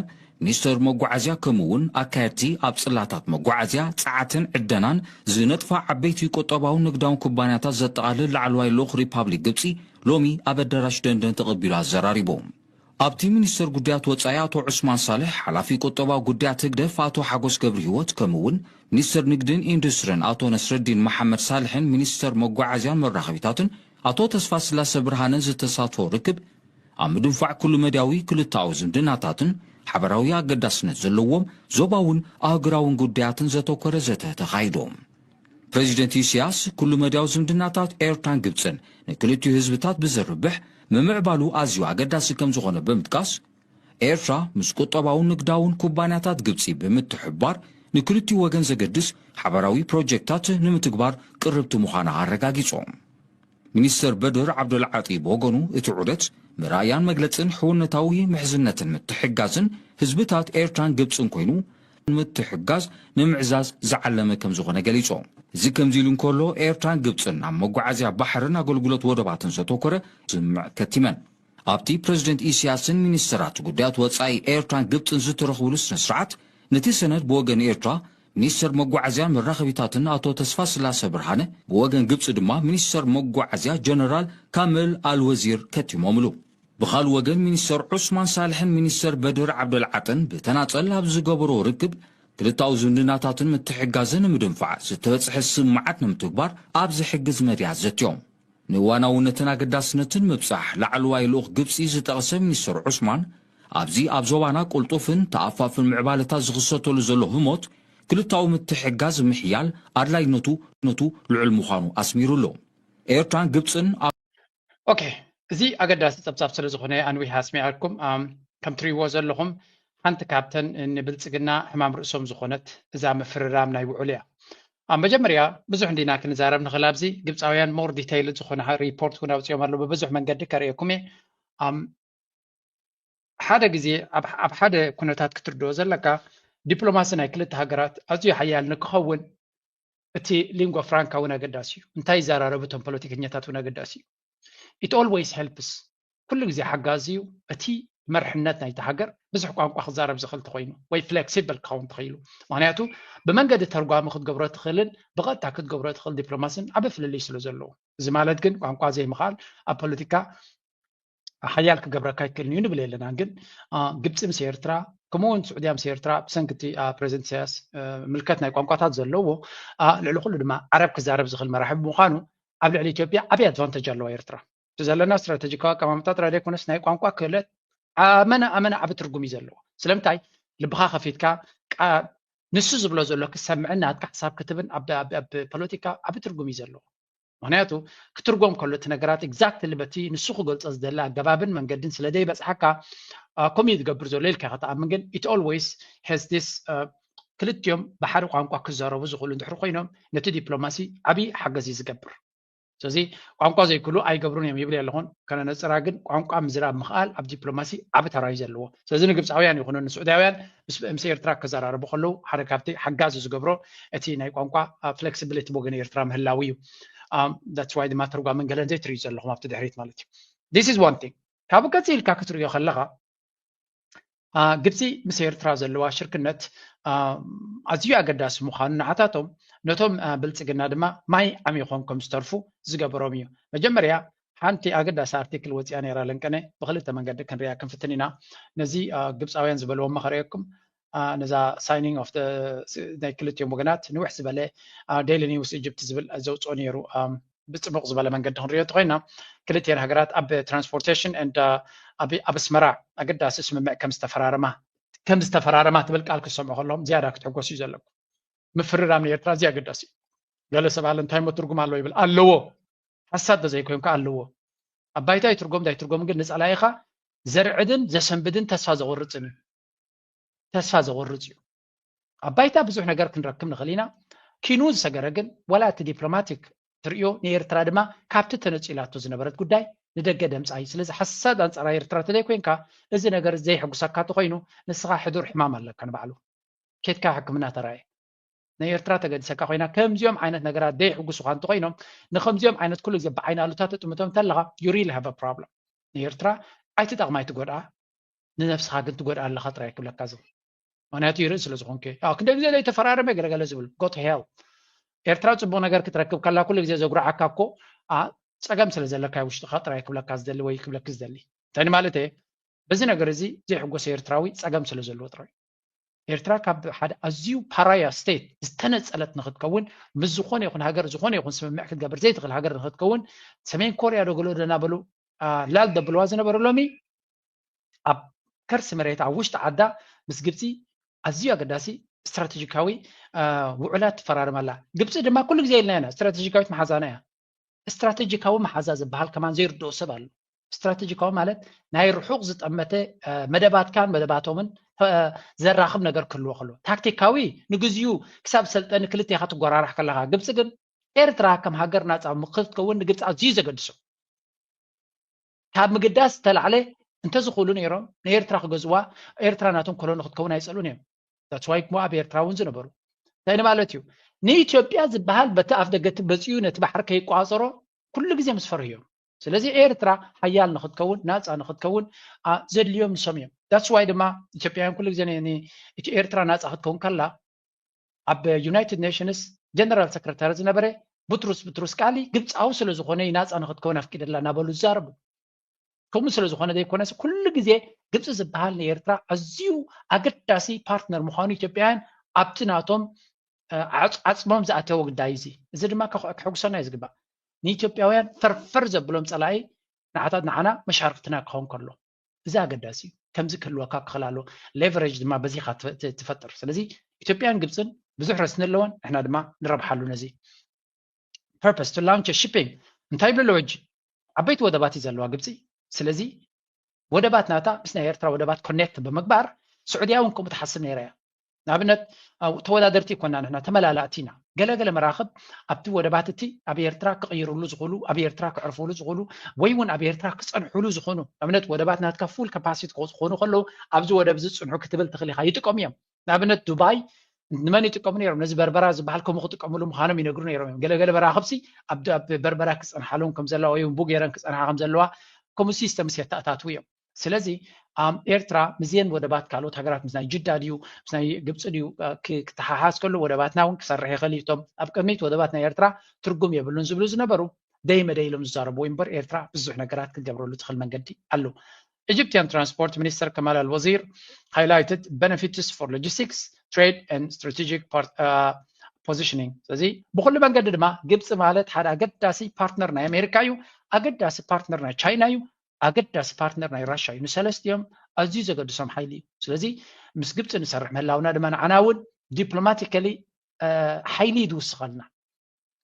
ሚኒስተር መጓዓዝያ ከምኡ እውን ኣካየድቲ ኣብ ፅላታት መጓዓዝያ፣ ፀዓትን ዕደናን ዝነጥፋ ዓበይቲ ቁጠባውን ንግዳውን ኩባንያታት ዘጠቓልል ላዕለዋይ ልኡኽ ሪፓብሊክ ግብፂ ሎሚ ኣብ ኣዳራሽ ደንደን ተቐቢሉ ኣዘራሪቡ። ኣብቲ ሚኒስተር ጉዳያት ወፃኢ ኣቶ ዑስማን ሳልሕ፣ ሓላፊ ቁጠባዊ ጉዳያት ህግደፍ ኣቶ ሓጎስ ገብረሂወት ከምኡ እውን ሚኒስተር ንግድን ኢንዱስትርን ኣቶ ነስረዲን መሓመድ ሳልሕን ሚኒስተር መጓዓዝያን መራኸቢታትን ኣቶ ተስፋስላሰ ብርሃነን ዝተሳትፎ ርክብ ኣብ ምድንፋዕ ኩሉ መዳያዊ ክልተኣዊ ዝምድናታትን ሓበራዊ ኣገዳስነት ዘለዎም ዞባውን ኣህጉራውን ጉዳያትን ዘተኮረ ዘተ ተኻይዱ። ፕሬዚደንት ኢሳያስ ኩሉ መዳያዊ ዝምድናታት ኤርትራን ግብፅን ንክልቲኡ ህዝብታት ብዘርብሕ ምምዕባሉ ኣዝዩ ኣገዳሲ ከም ዝኾነ ብምጥቃስ ኤርትራ ምስ ቁጠባውን ንግዳውን ኩባንያታት ግብፂ ብምትሕብባር ንክልቲኡ ወገን ዘገድስ ሓበራዊ ፕሮጀክታት ንምትግባር ቅርብቲ ምዃና ኣረጋጊጾም። ሚኒስተር በድር ዓብደልዓጢ ብወገኑ እቲ ዑደት መርኣያን መግለጽን ሕውነታዊ ምሕዝነትን ምትሕጋዝን ህዝብታት ኤርትራን ግብጽን ኮይኑ ምትሕጋዝ ንምዕዛዝ ዝዓለመ ከም ዝኾነ ገሊጾም። እዚ ከምዚ ኢሉ እንከሎ ኤርትራን ግብጽን ኣብ መጓዓዝያ ባሕርን ኣገልግሎት ወደባትን ዘተኮረ ስምምዕ ከቲመን። ኣብቲ ፕረዚደንት ኢሳያስን ሚኒስተራት ጉዳያት ወጻኢ ኤርትራን ግብጽን ዝተረኽብሉ ስነ ስርዓት ነቲ ሰነድ ብወገን ኤርትራ ሚኒስተር መጓዓዝያን መራኸቢታትን ኣቶ ተስፋስላሰ ብርሃነ፣ ብወገን ግብጺ ድማ ሚኒስተር መጓዓዝያ ጀነራል ካምል ኣልወዚር ከቲሞምሉ። ብኻልእ ወገን ሚኒስተር ዑስማን ሳልሕን ሚኒስተር በድር ዓብደልዓጥን ብተናጸል ኣብ ዝገበርዎ ርክብ ክልተኣዊ ዝምድናታትን ምትሕግጋዝን ንምድንፋዕ ዝተበጽሐ ስምምዓት ንምትግባር ኣብ ዝሕግዝ መዳያት ዘትዮም። ንእዋናውነትን ኣገዳስነትን ምብጻሕ ላዕለዋይ ልኡኽ ግብጺ ዝጠቐሰ ሚኒስተር ዑስማን፣ ኣብዚ ኣብ ዞባና ቅልጡፍን ተኣፋፍን ምዕባለታት ዝኽሰተሉ ዘሎ ህሞት ክልተኣዊ ምትሕግጋዝ ምሕያል ኣድላይነቱ ነቱ ልዑል ምዃኑ ኣስሚሩሉ። ኤርትራን ግብጽን ኣብ ኦኬ፣ እዚ ኣገዳሲ ጸብጻብ ስለ ዝኾነ ኣንዊሕ ኣስሚዓኩም። ኣም፣ ከም ትሪእዎ ዘለኹም ሓንቲ ካብተን ንብልጽግና ሕማም ርእሶም ዝኾነት እዛ ምፍርራም ናይ ውዕል እያ። ኣብ መጀመርያ ብዙሕ እንዲና ክንዛረብ ንኽእል ኣብዚ ግብጻውያን ሞር ዲቴይል ዝኾነ ሪፖርት እውን ኣውፅኦም ኣለዉ። ብብዙሕ መንገዲ ከርእየኩም እየ። ኣም፣ ሓደ ግዜ ኣብ ኣብ ሓደ ኩነታት ክትርድኦ ዘለካ ዲፕሎማሲ ናይ ክልተ ሃገራት ኣዝዩ ሓያል ንክኸውን እቲ ሊንጓ ፍራንካ እውን ኣገዳሲ እዩ። እንታይ ይዘራረቡ እቶም ፖለቲከኛታት እውን ኣገዳሲ እዩ። It always helps። ኩሉ ግዜ ሓጋዚ እዩ። እቲ መርሕነት ናይቲ ሃገር ብዙሕ ቋንቋ ክዛረብ ዝኽእል ተኾይኑ ወይ ፍሌክሲብል ክኸውን ተኽኢሉ። ምክንያቱ ብመንገዲ ተርጓሚ ክትገብሮ ትኽእልን ብቐጥታ ክትገብሮ ትኽእል ዲፕሎማሲን ዓቢ ፍልልይ ስለ ዘለዎ። እዚ ማለት ግን ቋንቋ ዘይምኽኣል ኣብ ፖለቲካ ሓያል ክገብረካ ኣይክእልን እዩ ንብል የለናን። ግን ግብፂ ምስ ኤርትራ ከምኡ እውን ስዑድያ ምስ ኤርትራ ብሰንኪ እቲ ፕረዚደንት ኢሳያስ ምልከት ናይ ቋንቋታት ዘለዎ ልዕሊ ኩሉ ድማ ዓረብ ክዛረብ ዝኽእል መራሒ ብምዃኑ ኣብ ልዕሊ ኢትዮጵያ ዓብዪ ኣድቫንተጅ ኣለዋ ኤርትራ። እቲ ዘለና ስትራተጂካዊ ኣቀማምጣ ጥራይ ዘይኮነስ ናይ ቋንቋ ክእለት ኣመና ኣመና ዓቢ ትርጉም እዩ ዘለዎ። ስለምንታይ ልብኻ ከፊትካ ንሱ ዝብሎ ዘሎ ክሰምዕን ናትካ ሓሳብ ክትብን ኣብ ፖለቲካ ዓቢ ትርጉም እዩ ዘለዎ። ምክንያቱ ክትርጎም ከሎ እቲ ነገራት ኤግዛክትሊ በቲ ንሱ ክገልፆ ዝደሊ ኣገባብን መንገድን ስለ ዘይበፅሓካ ከምኡ እዩ ዝገብር ዘሎ ኢልካ ክትኣምን ግን it always has this ክልቲኦም ብሓደ ቋንቋ ክዛረቡ ዝኽእሉ እንድሕር ኮይኖም ነቲ ዲፕሎማሲ ዓብዪ ሓገዝ እዩ ዝገብር። ስለዚ ቋንቋ ዘይክእሉ ኣይገብሩን እዮም ይብል ኣለኹን። ከነነፅራ ግን ቋንቋ ምዝራብ ምኽኣል ኣብ ዲፕሎማሲ ዓቢ ተራ እዩ ዘለዎ። ስለዚ ንግብፃውያን ይኹኑ ንስዑዳውያን ምስ ኤርትራ ክዘራረቡ ከለዉ ሓደ ካብቲ ሓጋዚ ዝገብሮ እቲ ናይ ቋንቋ ፍሌክሲቢሊቲ ብወገን ኤርትራ ምህላው እዩ። That's why ድማ ተርጓምን ገለን ዘይትርእዩ ዘለኹም ኣብቲ ድሕሪት ማለት እዩ። This is one thing። ካብ ቀፂልካ ክትርእዮ ከለኻ ግብፂ ምስ ኤርትራ ዘለዋ ሽርክነት ኣዝዩ ኣገዳሲ ምዃኑ ንዓታቶም ነቶም ብልፅግና ድማ ማይ ዓሚኾም ከም ዝተርፉ ዝገበሮም እዩ። መጀመርያ ሓንቲ ኣገዳሲ ኣርቲክል ወፂኣ ነይራ ለንቀነ ብክልተ መንገዲ ክንሪኣ ክንፍትን ኢና። ነዚ ግብፃውያን ዝበልዎም መኸረየኩም ነዛ ሳይኒንግ ኦፍ ናይ ክልቲኦም ወገናት ንውሕ ዝበለ ዴይሊ ኒውስ ኢጅፕት ዝብል ዘውፅኦ ነይሩ። ብፅቡቕ ዝበለ መንገዲ ክንሪኦ እንተኮይና ክልቲኤን ሃገራት ኣብ ትራንስፖርቴሽን and ኣብ ኣስመራ ኣገዳሲ ስምምዕ ከም ዝተፈራረማ ከም ዝተፈራረማ ትብል ቃል ክሰምዑ ከለዎም ዝያዳ ክትሕጎስ እዩ ዘለኩም። ምፍርራም ንኤርትራ እዚ ኣገዳሲ እዩ። ገለ ሰብ ኣለ እንታይ ሞ ትርጉም ኣለዎ ይብል ኣለዎ። ሓሳብ ተዘይኮይንካ ኣለዎ። ኣብ ባይታ ይትርጎም እንዳይትርጎም ግን ንጸላኢኻ ዘርዕድን ዘሰንብድን ተስፋ ዘቑርፅን እዩ። ተስፋ ዘቑርፅ እዩ። ኣብ ባይታ ብዙሕ ነገር ክንረክብ ንኽእል ኢና። ኪኑ ዝሰገረ ግን ዋላ እቲ ዲፕሎማቲክ ትርእዮ ንኤርትራ ድማ ካብቲ ተነፂላቶ ዝነበረት ጉዳይ ንደገ ደምፃ እዩ። ስለዚ ሓሳድ ኣንፃር ኤርትራ ተዘይኮይንካ እዚ ነገር ዘይሕጉሰካ ተኾይኑ ንስኻ ሕዱር ሕማም ኣለካ ንባዕሉ። ኬድካ ሕክምና ተራየ። ንኤርትራ ተገድሰካ ኮይና ከምዚኦም ዓይነት ነገራት ዘይሕጉሱኻ እንተኾይኖም ንከምዚኦም ዓይነት ኩሉ ግዜ ብዓይኒ ኣሉታ ተጥምቶም እንተለኻ you really have a problem። ንኤርትራ ኣይትጠቕማ ኣይትጎድኣ፣ ንነብስኻ ግን ትጎድኣ ኣለኻ ጥራይ ክብለካ ዝብል። ምክንያቱ ይርኢ ስለ ዝኾንኩ። ኣዎ፣ ክንደይ ግዜ ዘይተፈራረመ ገለገለ ዝብል go to hell። ኤርትራ ጽቡቕ ነገር ክትረክብ ከላ ኩሉ ግዜ ዘጉርዓካ እኮ ጸገም ስለ ዘለካ ውሽጥኻ ጥራይ ክብለካ ዝደሊ ወይ ክብለኪ ዝደሊ። እንታይ ማለት እየ? በዚ ነገር እዚ ዘይሕጎሰ ኤርትራዊ ጸገም ስለ ዘለዎ ጥራይ። ኤርትራ ካብ ሓደ ኣዝዩ ፓራያ ስቴት ዝተነጸለት ንክትከውን ምስ ዝኾነ ይኹን ሃገር ዝኾነ ይኹን ስምምዕ ክትገብር ዘይትኽእል ሃገር ንክትከውን ሰሜን ኮርያ ዶ ገለ ዶ እናበሉ ላል ደብልዋ ዝነበሩ ሎሚ ኣብ ከርሲ መሬት ኣብ ውሽጢ ዓዳ ምስ ግብፂ ኣዝዩ ኣገዳሲ ስትራቴጂካዊ ውዕላት ትፈራርም ኣላ። ግብፂ ድማ ኩሉ ግዜ ኢልና ኢና ስትራቴጂካዊት መሓዛና እያ። ስትራቴጂካዊ መሓዛ ዝበሃል ከማን ዘይርድኦ ሰብ ኣሎ። ስትራቴጂካዊ ማለት ናይ ርሑቕ ዝጠመተ መደባትካን መደባቶምን ዘራኽብ ነገር ክህልዎ ከሎ፣ ታክቲካዊ ንግዚኡ ክሳብ ሰልጠኒ ክልቴኻ ትጎራራሕ ከለኻ። ግብፂ ግን ኤርትራ ከም ሃገር ናፃ ምክትከውን ንግብፂ ኣዝዩ ዘገድሶ ካብ ምግዳስ ዝተላዕለ እንተዝኽእሉ ነይሮም ንኤርትራ ክገዝዋ ኤርትራ ናቶም ኮሎኒ ክትከውን ኣይጸልኡን እዮም። That's why እሞ ኣብ ኤርትራ እውን ዝነበሩ እንታይ ንማለት እዩ ንኢትዮጵያ ዝበሃል በቲ ኣፍ ደገ መፅኡ ነቲ ባሕሪ ከይቋፀሮ ኩሉ ግዜ ምስ ፈርሁ እዮም። ስለዚ ኤርትራ ሓያል ንክትከውን ናፃ ንክትከውን ዘድልዮም ንሶም እዮም። That's why ድማ ኢትዮጵያውያን ኩሉ ግዜ ኤርትራ ናፃ ክትከውን ከላ ኣብ ዩናይትድ ኔሽንስ ጀነራል ሰክረታሪ ዝነበረ ቡትሩስ ቡትሩስ ቃሊ ግብፃዊ ስለ ዝኾነ ናፃ ንክትከውን ኣፍቂደላ እናበሉ ዝዛረቡ። ከምኡ ስለ ዝኾነ ዘይኮነስ ኩሉ ግዜ ግብፂ ዝበሃል ንኤርትራ ኣዝዩ ኣገዳሲ ፓርትነር ምዃኑ ኢትዮጵያውያን ኣብቲ ናቶም ዓፅሞም ዝኣተወ ጉዳይ እዚ እዚ ድማ ከሕጉሰና እዩ ዝግባእ። ንኢትዮጵያውያን ፈርፈር ዘብሎም ፀላኢ ንዓታት ንዓና መሻርክትና ክኸውን ከሎ እዚ ኣገዳሲ እዩ። ከምዚ ክህልወካ ክኽእል ኣለዎ። ሌቨሬጅ ድማ በዚኻ ትፈጥር። ስለዚ ኢትዮጵያን ግብፅን ብዙሕ ረስኒ ኣለወን፣ ንሕና ድማ ንረብሓሉ ነዚ። Purpose to launch shipping እንታይ ይብሉ ኣለዉ ሕጂ? ዓበይቲ ወደባት እዩ ዘለዋ ግብፂ። ስለዚ ወደባት ናታ ምስ ናይ ኤርትራ ወደባት ኮኔክት ብምግባር ስዑድያ እውን ከምኡ ትሓስብ ነይራ እያ። ንኣብነት ተወዳደርቲ ይኮና ንሕና ተመላላእቲ ኢና። ገለገለ መራኽብ ኣብቲ ወደባት እቲ ኣብ ኤርትራ ክቕይርሉ ዝኽእሉ ኣብ ኤርትራ ክዕርፍሉ ዝኽእሉ ወይ እውን ኣብ ኤርትራ ክፀንሕሉ ዝኾኑ ኣብነት ወደባት ናትካ ፉል ካፓሲቲ ክኾኑ ከለዉ ኣብዚ ወደብ ዝፅንሑ ክትብል ትኽእል ኢኻ ይጥቀሙ እዮም። ንኣብነት ዱባይ ንመን ይጥቀሙ ነይሮም ነዚ በርበራ ዝበሃል ከምኡ ክጥቀምሉ ምዃኖም ይነግሩ ነይሮም እዮም። ገለገለ መራኽብሲ ኣብ በርበራ ክፀንሓሎም ከም ዘለዋ ወይ እውን ቡጌረን ክፀንሓ ከም ዘለዋ ከምኡ ሲስተምስ የተኣታትዉ እዮም። ስለዚ ኤርትራ ምስዘን ወደባት ካልኦት ሃገራት ምስ ናይ ጅዳ ድዩ ምስ ናይ ግብፂ ድዩ ክተሓሓዝ ከሎ ወደባትና እውን ክሰርሕ ይኽእል እዩ። እቶም ኣብ ቅድሚት ወደባት ናይ ኤርትራ ትርጉም የብሉን ዝብሉ ዝነበሩ ደይ መደይ ኢሎም ዝዛረብዎ እምበር ኤርትራ ብዙሕ ነገራት ክትገብረሉ ትኽእል መንገዲ ኣሎ። Egyptian Transport Minister Kamal Al Wazir highlighted benefits for logistics, trade and strategic positioning። ስለዚ ብኩሉ መንገዲ ድማ ግብፂ ማለት ሓደ ኣገዳሲ ፓርትነር ናይ ኣሜሪካ እዩ፣ ኣገዳሲ ፓርትነር ናይ ቻይና እዩ፣ ኣገዳሲ ፓርትነር ናይ ራሻ እዩ። ንሰለስቲኦም ኣዝዩ ዘገድሶም ሓይሊ እዩ። ስለዚ ምስ ግብፂ ንሰርሕ ምህላውና ድማ ንዓና እውን ዲፕሎማቲካሊ ሓይሊ እዩ ዝውስኸልና።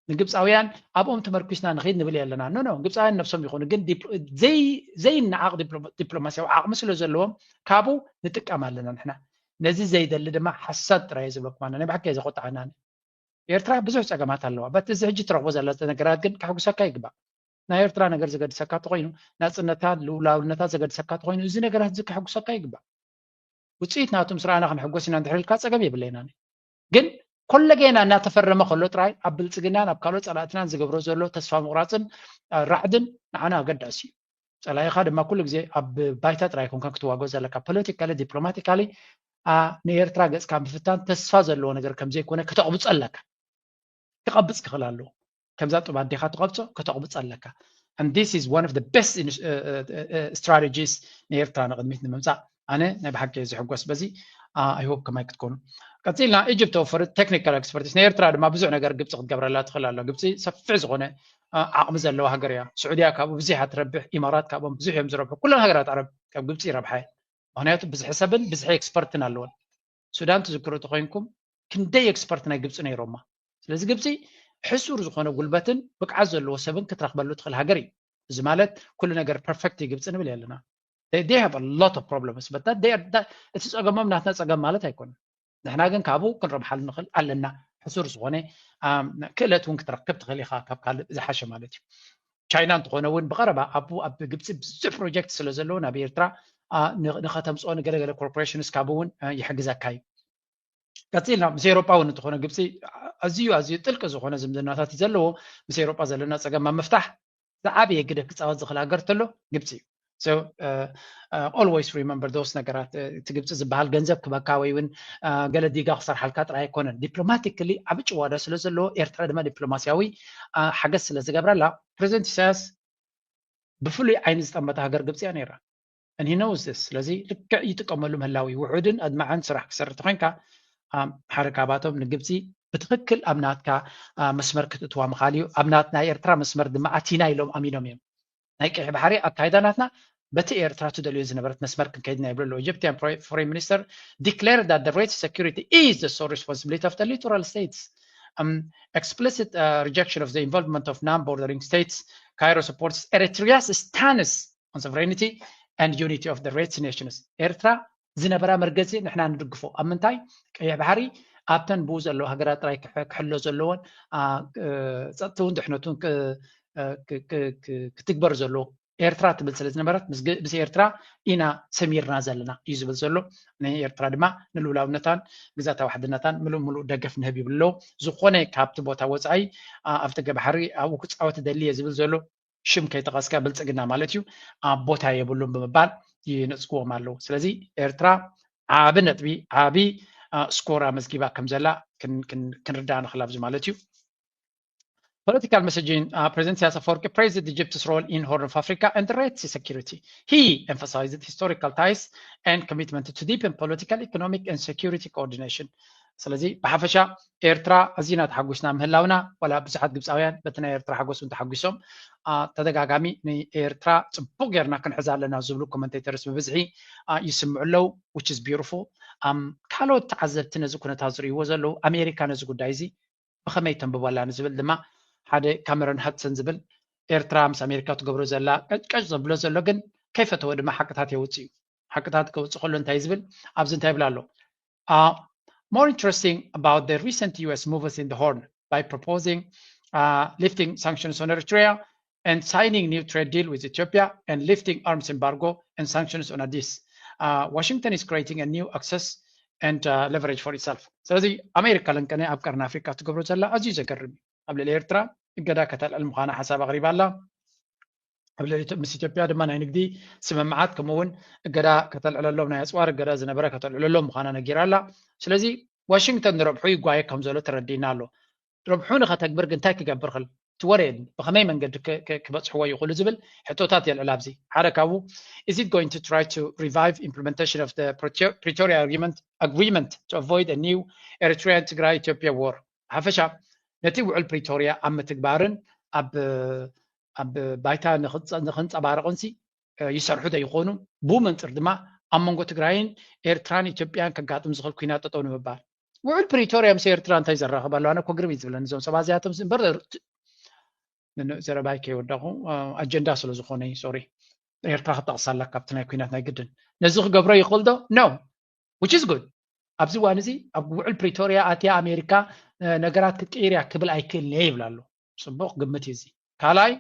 ንግብፃውያን ኣብኦም ተመርኩስና ንኽድ ንብል ኣለና። ኖ ኖ ግብፃውያን ነብሶም ይኹኑ ግን ዘይነዓቕ ዲፕሎማስያዊ ዓቕሚ ስለ ዘለዎም ካብኡ ንጥቀም ኣለና ንሕና። ነዚ ዘይደሊ ድማ ሓሳድ ጥራይ ዝብለኩም ኣነ ናይ ብሓቂ ዘቆጣዓና። ኤርትራ ብዙሕ ፀገማት ኣለዋ። በቲ እዚ ሕጂ ትረኽቦ ዘላ ነገራት ግን ከሕጉሰካ ይግባእ። ናይ ኤርትራ ነገር ዘገድሰካ ተኾይኑ ናፅነታ ልውላውነታ ዘገድሰካ ተኾይኑ እዚ ነገራት እዚ ከሕጉሰካ ይግባእ። ውፅኢት ናቱ ምስ ረኣና ክንሕጎስ ኢና እንድሕር ኢልካ ፀገም የብለይናን። ግን ኮለጌና እናተፈረመ ከሎ ጥራይ ኣብ ብልፅግናን ኣብ ካልኦት ፀላእትናን ዝገብሮ ዘሎ ተስፋ ምቑራፅን ራዕድን ንዓና ኣገዳሲ እዩ። ፀላኢኻ ድማ ኩሉ ግዜ ኣብ ባይታ ጥራይ ኮንካ ክትዋጎ ዘለካ ፖለቲካሊ ዲፕሎማቲካሊ ንኤርትራ ገፅካ ምፍታን ተስፋ ዘለዎ ነገር ከምዘይኮነ ከተቕብፆ ኣለካ። ክቐብፅ ክኽእል ኣለዎ። ከምዛ ጡብ ኣዴኻ ትቐብፆ ከተቕብፅ ኣለካ። And this is one of the best strategies ንኤርትራ ንቕድሚት ንምምፃእ። ኣነ ናይ ብሓቂ ዝሕጎስ በዚ። I hope ከማይ ክትኮኑ። ቀፂልና ኢጅፕት ተወፈርት ቴክኒካል ኤክስፐርቲስ ንኤርትራ ድማ ብዙሕ ነገር ግብፂ ክትገብረላ ትኽእል ኣሎ። ግብፂ ሰፊሕ ዝኾነ ዓቕሚ ዘለዋ ሃገር እያ። ስዑድያ ካብኡ ብዙሕ እያ ትረብሕ፣ ኢማራት ካብኦም ብዙሕ እዮም ዝረብሑ። ኩለን ሃገራት ዓረብ ካብ ግብፂ ይረብሓ። ምክንያቱ ብዝሒ ሰብን ብዝሒ ኤክስፐርትን ኣለወን። ሱዳን ትዝክሩ ተኮይንኩም ክንደይ ኤክስፐርት ናይ ግብፂ ነይሮማ። ስለዚ ግብፂ ሕሱር ዝኾነ ጉልበትን ብቅዓት ዘለዎ ሰብን ክትረክበሉ ትኽእል ሃገር እዩ። እዚ ማለት ኩሉ ነገር ፐርፌክት እዩ ግብፂ ንብል ኣለና። they have a lot of problems, but that they are, that, እቲ ጸገሞም ናትና ጸገም ማለት ኣይኮነን። ንሕና ግን ካብኡ ክንረብሓሉ ንኽእል ኣለና። ሕሱር ዝኾነ ክእለት እውን ክትረክብ ትኽእል ኢኻ ካብ ካልእ ዝሓሸ ማለት እዩ። ቻይና እንተኾነ እውን ብቐረባ ኣብ ኣብ ግብፂ ብዙሕ ፕሮጀክት ስለ ዘለዎ ናብ ኤርትራ ንኸተምፅኦ ንገለገለ ኮርፖሬሽንስ ካብ እውን ይሕግዘካ እዩ። ቀፂልና ምስ ኤሮጳ እውን እንተኾነ ግብፂ ኣዝዩ ኣዝዩ ጥልቂ ዝኾነ ዝምድናታት እዩ ዘለዎ። ምስ ኤሮጳ ዘለና ፀገም ኣብ ምፍታሕ ዝዓበየ ግደ ክፃወት ዝኽእል ሃገር ተሎ ግብፂ እዩ። So uh, uh, always remember those ነገራት። እቲ ግብፂ ዝበሃል ገንዘብ ክበካ ወይ እውን ገለ ዲጋ ክሰርሓልካ ጥራይ ኣይኮነን። ዲፕሎማቲክሊ ዓቢ ጭዋዳ ስለ ዘለዎ ኤርትራ ድማ ዲፕሎማሲያዊ ሓገዝ ስለ ዝገብረላ ፕሬዚደንት ኢሳያስ ብፍሉይ ዓይኒ ዝጠመተ ሃገር ግብፂ እያ ነይራ። And he knows this። ስለዚ ልክዕ ይጥቀመሉ ምህላዊ ውሑድን ኣድማዕን ስራሕ ክሰርሕ ተኮይንካ ሓደ ካብኣቶም ንግብፂ ብትክክል ኣብ ናትካ መስመር ክትእትዋ ምኻል እዩ። ኣብ ናት ናይ ኤርትራ መስመር ድማ ኣቲና ኢሎም ኣሚኖም እዮም። ናይ ቀይሕ ባሕሪ ኣካይዳ ናትና በቲ ኤርትራ ትደልዮ ዝነበረት መስመር ክንከይድ ኢና ይብሉ ኣለዉ። Egyptian Foreign Minister declared that the Red Sea security is the sole responsibility of the littoral states. Um, explicit uh, rejection of the involvement of non-bordering states. Cairo supports Eritrea's stance on sovereignty and unity of the Red Sea nations. ኤርትራ ዝነበራ መርገፂ ንሕና ንድግፎ። ኣብ ምንታይ? ቀይሕ ባሕሪ ኣብተን ብኡ ዘለዎ ሃገራት ጥራይ ክሕሎ ዘለዎን ጸጥትውን ድሕነቱን ክትግበር ዘለዎ ኤርትራ ትብል ስለ ዝነበረት ምስ ኤርትራ ኢና ሰሚርና ዘለና እዩ ዝብል ዘሎ። ንኤርትራ ድማ ንልኡላውነታን ግዛታዊ ሓድነታን ምሉእ ምሉእ ደገፍ ንህብ ይብል ኣለዉ። ዝኾነ ካብቲ ቦታ ወፃኢ ኣብ ደገ ባሕሪ ኣብኡ ክፃወት ደሊ እየ ዝብል ዘሎ ሽም ከይጠቐስካ ብልፅግና ማለት እዩ ኣብ ቦታ የብሉን ብምባል ይነፅግዎም ኣለዉ። ስለዚ ኤርትራ ዓቢ ነጥቢ ዓቢ ስኮር ኣመዝጊባ ከም ዘላ ክንርዳእ ንኽእል ኣብዚ ማለት እዩ። Political messaging, uh, President Isaias Afwerki praised Egypt's role in Horn of Africa and the Red Sea security. He emphasized historical ties and commitment to deepen political, economic, and security coordination. ስለዚ ብሓፈሻ ኤርትራ ኣዚና ተሓጒስና ምህላውና ዋላ ብዙሓት ግብፃውያን በቲ ናይ ኤርትራ ሓጎስ እውን ተሓጒሶም ተደጋጋሚ ንኤርትራ ፅቡቅ ጌርና ክንሕዛ ኣለና ዝብሉ ኮመንቴተርስ ብብዝሒ ይስምዑ ኣለዉ። Which is beautiful። ካልኦት ተዓዘብቲ ነዚ ኩነታት ዝርእይዎ ዘለዉ ኣሜሪካ ነዚ ጉዳይ እዚ ብኸመይ ተንብቦ ኣላ ንዝብል ድማ ሓደ ካመሮን ሃድሰን ዝብል ኤርትራ ምስ ኣሜሪካ ትገብሮ ዘላ ቀጭቀጭ ዘብሎ ዘሎ ግን ከይፈተወ ድማ ሓቅታት የውፅእ እዩ። ሓቅታት ከውፅእ ከሎ እንታይ ዝብል ኣብዚ እንታይ ይብል ኣሎ? Uh, more interesting about the recent U S moves in the Horn by proposing uh, lifting sanctions on Eritrea and signing new trade deal with Ethiopia and lifting arms embargo and sanctions on Addis. Uh, Washington is creating a new access and uh, leverage for itself. ስለዚ ኣሜሪካ ለንቀነ ኣብ ቀርኒ ኣፍሪካ ትገብሮ ዘላ ኣዝዩ ዘገርም እዩ። ኣብ ልዕሊ ኤርትራ እገዳ ከተልዕል ምዃና ሓሳብ ኣቕሪባ ኣላ። ኣብ ልዕሊ ምስ ኢትዮጵያ ድማ ናይ ንግዲ ስምምዓት ከምኡ እውን እገዳ ከተልዕለሎም ናይ ኣፅዋር እገዳ ዝነበረ ከተልዕለሎም ምዃና ነጊራ ኣላ። ስለዚ ዋሽንግተን ንረብሑ ይጓየ ከም ዘሎ ተረዲእና ኣሎ። ረብሑ ንኸተግብር ግን እንታይ ክገብር ክል ትወረየን ብኸመይ መንገዲ ክበፅሕዎ ይኽእሉ ዝብል ሕቶታት የልዕል ኣብዚ ሓደ ካብኡ is it going to try to revive implementation of the Pretoria agreement agreement to avoid a new Eritrean Tigray Ethiopia war ሓፈሻ ነቲ ውዕል ፕሪቶሪያ ኣብ ምትግባርን ኣብ ኣብ ባይታ ንክንፀባረቕንሲ ይሰርሑ ዘይኮኑ ብኡ መንፅር ድማ ኣብ መንጎ ትግራይን ኤርትራን ኢትዮጵያን ከጋጥም ዝኽእል ኩናት ጠጠው ንምባል ውዕል ፕሪቶሪያ ምስ ኤርትራ እንታይ ዘራኽብ ኣሎ ኣነ ኮግርም እዩ ዝብለኒ እዞም ሰባት እዚኣቶም እምበር ዘረባይ ከይወዳኹ ኣጀንዳ ስለ ዝኾነ ሶሪ ኤርትራ ክጠቕሳላ ካብቲ ናይ ኩናት ናይ ግድን ነዚ ክገብሮ ይኽእል ዶ no which is good ኣብዚ እዋን እዚ ኣብ ውዕል ፕሪቶሪያ ኣትያ ኣሜሪካ ነገራት ክትቅይር እያ ክብል ኣይክእልን እየ ይብል ኣሎ ፅቡቕ ግምት እዩ እዚ ካልኣይ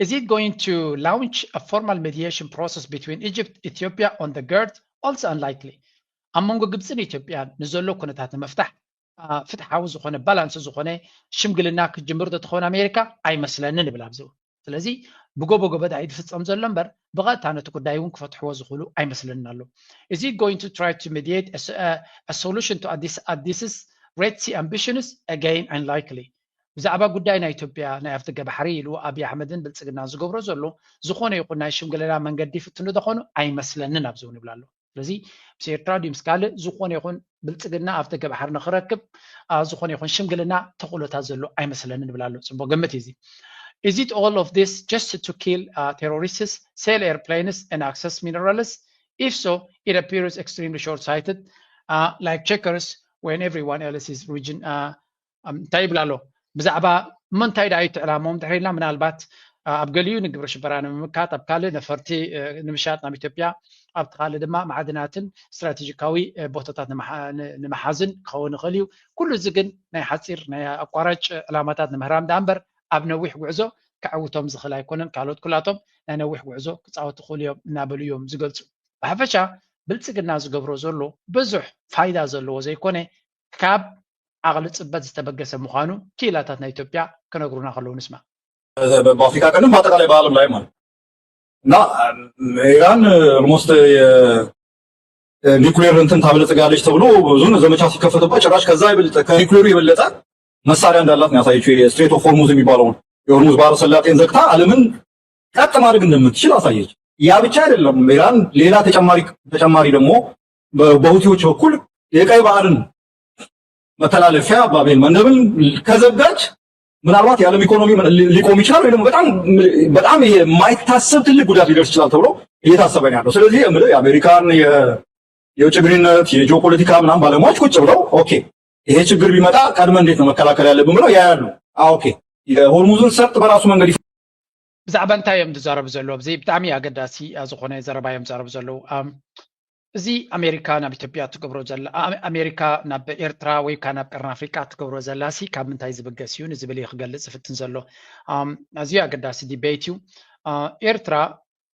is it going to launch a formal mediation process between Egypt Ethiopia on the GERD also unlikely ኣብ መንጎ ግብፅን ኢትዮጵያን ንዘሎ ኩነታት ንምፍታሕ ፍትሓዊ ዝኾነ ባላንስ ዝኾነ ሽምግልና ክትጅምር ዶ ትኸውን ኣሜሪካ ኣይመስለንን ይብል ኣብዚ ስለዚ ብጎቦ ጎበዳ እዩ ዝፍፀም ዘሎ እምበር ብቐጥታ ነቲ ጉዳይ እውን ክፈትሕዎ ዝኽእሉ ኣይመስለንን ኣሎ is it going to try to mediate a, a solution to Addis, Addis's Red Sea ambitions again unlikely ብዛዕባ ጉዳይ ናይ ኢትዮጵያ ናይ ኣፍደገ ባሕሪ ኢሉ ኣብይ ኣሕመድን ብልፅግናን ዝገብሮ ዘሎ ዝኾነ ይኹን ናይ ሽምግልና መንገዲ ይፍትኑ ዝኾኑ ኣይመስለንን ኣብዚ እውን ይብል ኣሎ ስለዚ ምስ ኤርትራ ድዩ ምስ ካልእ ዝኾነ ይኹን ብልፅግና ኣፍደገ ባሕሪ ንክረክብ ዝኾነ ይኹን ሽምግልና ተኽእሎታት ዘሎ ኣይመስለንን ይብል ኣሎ ፅቡቅ ግምት እዩ እዚ is it all of this just to kill uh, terrorists sell airplanes and access minerals if so it appears extremely short-sighted uh, like checkers when everyone else is region uh, እንታይ ይብል ኣሎ ብዛዕባ ምንታይ ዳ እዩ ትዕላሞም ድሕሪልና ምናልባት ኣብ ገሊኡ ንግብረ ሽበራ ንምምካት፣ ኣብ ካልእ ነፈርቲ ንምሻጥ ናብ ኢትዮጵያ፣ ኣብቲ ካልእ ድማ ማዕድናትን ስትራቴጂካዊ ቦታታት ንምሓዝን ክኸውን ይኽእል እዩ። ኩሉ እዚ ግን ናይ ሓፂር ናይ ኣቋራጭ ዕላማታት ንምህራም ደኣ እምበር ኣብ ነዊሕ ጉዕዞ ከዕውቶም ዝኽእል ኣይኮነን። ካልኦት ኩላቶም ናይ ነዊሕ ጉዕዞ ክፃወቱ ክኽእሉ እዮም እናበሉ እዮም ዝገልፁ። ብሓፈሻ ብልፅግና ዝገብሮ ዘሎ ብዙሕ ፋይዳ ዘለዎ ዘይኮነ ካብ ዓቕሊ ፅበት ዝተበገሰ ምዃኑ ክኢላታት ናይ ኢትዮጵያ ክነግሩና ከለዉ ንስማ። በአፍሪካ ቀንድም በአጠቃላይ በአለም ላይ ማለት እና ኢራን ኦልሞስት ኒኩሌር እንትን ታበለጽጋለች ተብሎ ብዙ ዘመቻ ሲከፈትባት ጭራሽ ከዛ ይበልጥ ከኒኩሌሩ የበለጠ መሳሪያ እንዳላት ነው ያሳየችው። የስትሬት ኦፍ ሆርሙዝ የሚባለውን የሆርሙዝ ባህረ ሰላጤን ዘግታ ዓለምን ቀጥ ማድረግ እንደምትችል አሳየች። ያ ብቻ አይደለም፣ ኢራን ሌላ ተጨማሪ ተጨማሪ ደግሞ በሁቲዎች በኩል የቀይ ባህርን መተላለፊያ ባቤል መንደብን ከዘጋች ምናልባት የዓለም ኢኮኖሚ ሊቆም ይችላል ወይ ደግሞ በጣም በጣም የማይታሰብ ትልቅ ጉዳት ሊደርስ ይችላል ተብሎ እየታሰበ ነው ያለው። ስለዚህ የምልህ የአሜሪካን የውጭ ግንኙነት የጂኦፖለቲካ ምናምን ባለሙያዎች ቁጭ ብለው ኦኬ ይሄ ችግር ቢመጣ ቀድመ እንዴት ነው መከላከል ያለብን ብለው ያያሉ። ኦኬ የሆርሙዝን ሰርጥ በራሱ መንገድ ብዛዕባ እንታይ እዮም ዝዛረቡ ዘለዉ? ኣብዚ ብጣዕሚ ኣገዳሲ ዝኾነ ዘረባ እዮም ዝዛረቡ ዘለዉ። እዚ ኣሜሪካ ናብ ኢትዮጵያ ትገብሮ ዘላ ኣሜሪካ ናብ ኤርትራ ወይ ከዓ ናብ ቀርኒ ኣፍሪቃ ትገብሮ ዘላ ሲ ካብ ምንታይ ዝብገስ እዩ ንዝብል እዩ ክገልፅ ዝፍትን ዘሎ። ኣዝዩ ኣገዳሲ ዲቤት እዩ። ኤርትራ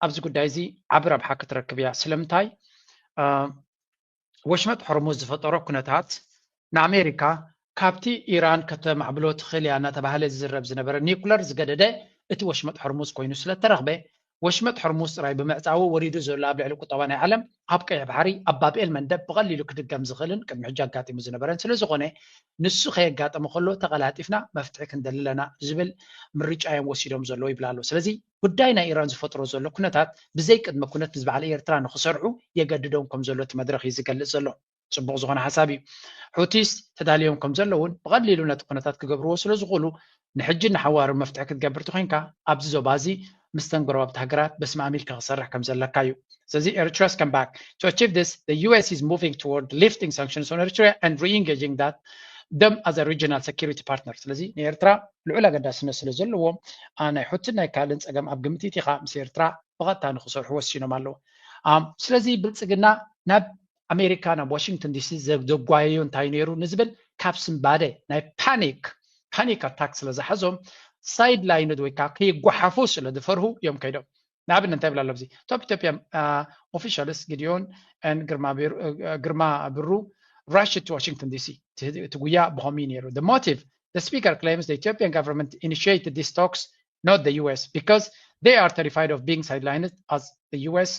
ኣብዚ ጉዳይ እዚ ዓቢ ረብሓ ክትረክብ እያ። ስለምንታይ? ወሽመጥ ሆርሙዝ ዝፈጠሮ ኩነታት ንኣሜሪካ ካብቲ ኢራን ከተማዕብሎ ትኽእል እያ እናተባህለ ዝዝረብ ዝነበረ ኒኩለር ዝገደደ እቲ ወሽመጥ ሆርሙዝ ኮይኑ ስለተረኽበ ወሽመጥ ሆርሙዝ ጥራይ ብምዕፃዉ ወሪዱ ዘሎ ኣብ ልዕሊ ቁጠባ ናይ ዓለም ኣብ ቀይሕ ባሕሪ ኣብ ባብኤል መንደብ ብቐሊሉ ክድገም ዝኽእልን ቅድሚ ሕጂ ኣጋጢሙ ዝነበረን ስለዝኾነ ንሱ ከየጋጠመ ከሎ ተቐላጢፍና መፍትሒ ክንደሊ ኣለና ዝብል ምርጫ እዮም ወሲዶም ዘለዉ ይብላ ኣሎ። ስለዚ ጉዳይ ናይ ኢራን ዝፈጥሮ ዘሎ ኩነታት ብዘይ ቅድመ ኩነት ምስ በዓል ኤርትራ ንክሰርሑ የገድዶም ከም ዘሎ እቲ መድረኽ እዩ ዝገልጽ ዘሎ። ፅቡቕ ዝኾነ ሓሳብ እዩ። ሑቲስ ተዳልዮም ከም ዘለውን ብቐሊሉ ነቲ ኩነታት ክገብርዎ ስለ ዝኽእሉ ንሕጂ ንሓዋሩ መፍትሒ ክትገብር ተኮይንካ ኣብዚ ዞባ እዚ ምስተን ጎረባብቲ ሃገራት በስማም ኢልካ ክሰርሕ ከም ዘለካ እዩ። ስለዚ Eritrea's come back to achieve this the U S is moving toward lifting sanctions on Eritrea and re-engaging that them as a regional security partner ስለዚ ንኤርትራ ልዑል ኣገዳስነት ስለ ዘለዎም ናይ ሑትን ናይ ካልእን ፀገም ኣብ ግምት ኢኻ ምስ ኤርትራ ብቐጥታ ንክሰርሑ ወሲኖም ኣለዉ። ስለዚ ብልፅግና ናብ ኣሜሪካ ናብ ዋሽንግተን ዲሲ ዘጓየዮ እንታይ ነይሩ ንዝብል ካብ ስንባደ ናይ ፓኒክ ፓኒክ ኣታክ ስለ ዝሓዞም ሳይድ ላይንድ ወይ ከዓ ከይጓሓፉ ስለ ዝፈርሁ እዮም ከይዶም። ንኣብነት እንታይ ይብላ ኣሎ ኣብዚ top Ethiopian officials Gideon and ግርማ ብሩ rushed to Washington D C እቲ ጉያ ብኸምኡ ነይሩ። The motive the speaker claims the Ethiopian government initiated these talks not the U S because they are terrified of being sidelined as the U S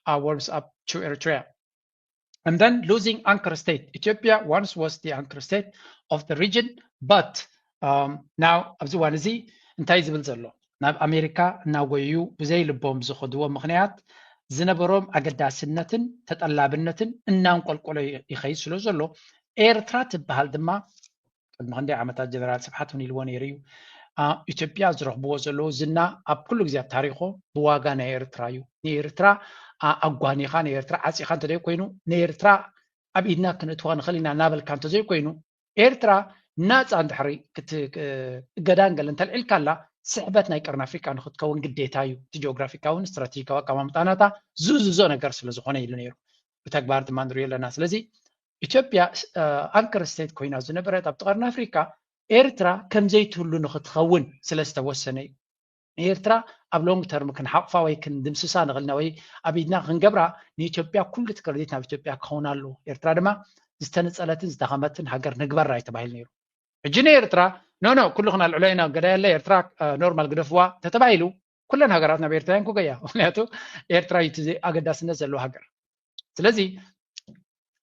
uh, warms up to Eritrea. And then losing anchor state. Ethiopia once was the anchor state of the region, but um, now ኣብዚ እዋን እዚ እንታይ ዝብል ዘሎ ናብ ኣሜሪካ እናጎዩ ብዘይ ልቦም ዝኸድዎ ምክንያት ዝነበሮም ኣገዳስነትን ተጠላብነትን እናንቆልቆሎ ይኸይድ ስለ ዘሎ ኤርትራ ትበሃል ድማ ቅድሚ ክንደይ ዓመታት ጀነራል ስብሓት እውን ኢልዎ ነይሩ እዩ። ኢትዮጵያ ዝረኽብዎ ዘለዉ ዝና ኣብ ኩሉ ግዜ ኣብ ታሪኾም ብዋጋ ናይ ኤርትራ እዩ። ንኤርትራ ኣጓኒኻ ንኤርትራ ዓፂኻ እንተዘይ ኮይኑ ንኤርትራ ኣብ ኢድና ክንእትዋ ንኽእል ኢና እናበልካ እንተዘይ ኮይኑ ኤርትራ ናፃ እንድሕሪ እገዳን ገለ እንተልዒልካላ ስሕበት ናይ ቀርኒ ኣፍሪቃ ንክትከውን ግዴታ እዩ። እቲ ጂኦግራፊካውን ስትራቴጂካዊ ኣቀማምጣ ናታ ዝእዝዞ ነገር ስለ ዝኾነ ኢሉ ነይሩ። ብተግባር ድማ ንሪኦ ኣለና። ስለዚ ኢትዮጵያ ኣንከር ስቴት ኮይና ዝነበረት ኣብቲ ቀርኒ ኣፍሪካ ኤርትራ ከምዘይትህሉ ንክትኸውን ስለ ዝተወሰነ እዩ። ንኤርትራ ኣብ ሎንግ ተርም ክንሓቕፋ ወይ ክንድምስሳ ንኽእልና ወይ ኣብ ኢድና ክንገብራ ንኢትዮጵያ ኩሉ እቲ ክረዲት ናብ ኢትዮጵያ ክኸውን ኣለዎ። ኤርትራ ድማ ዝተነጸለትን ዝደኸመትን ሃገር ንግበራ እዩ ተባሂሉ ነይሩ። ሕጂ ንኤርትራ ኖ ኖ ኩልኽን ኣልዕሎ ኢና ገዳይ ኣለ ኤርትራ ኖርማል ግደፍዋ ተተባሂሉ ኩለን ሃገራት ናብ ኤርትራ እየን ክገያ። ምክንያቱ ኤርትራ እዩ እቲ ኣገዳስነት ዘለዎ ሃገር። ስለዚ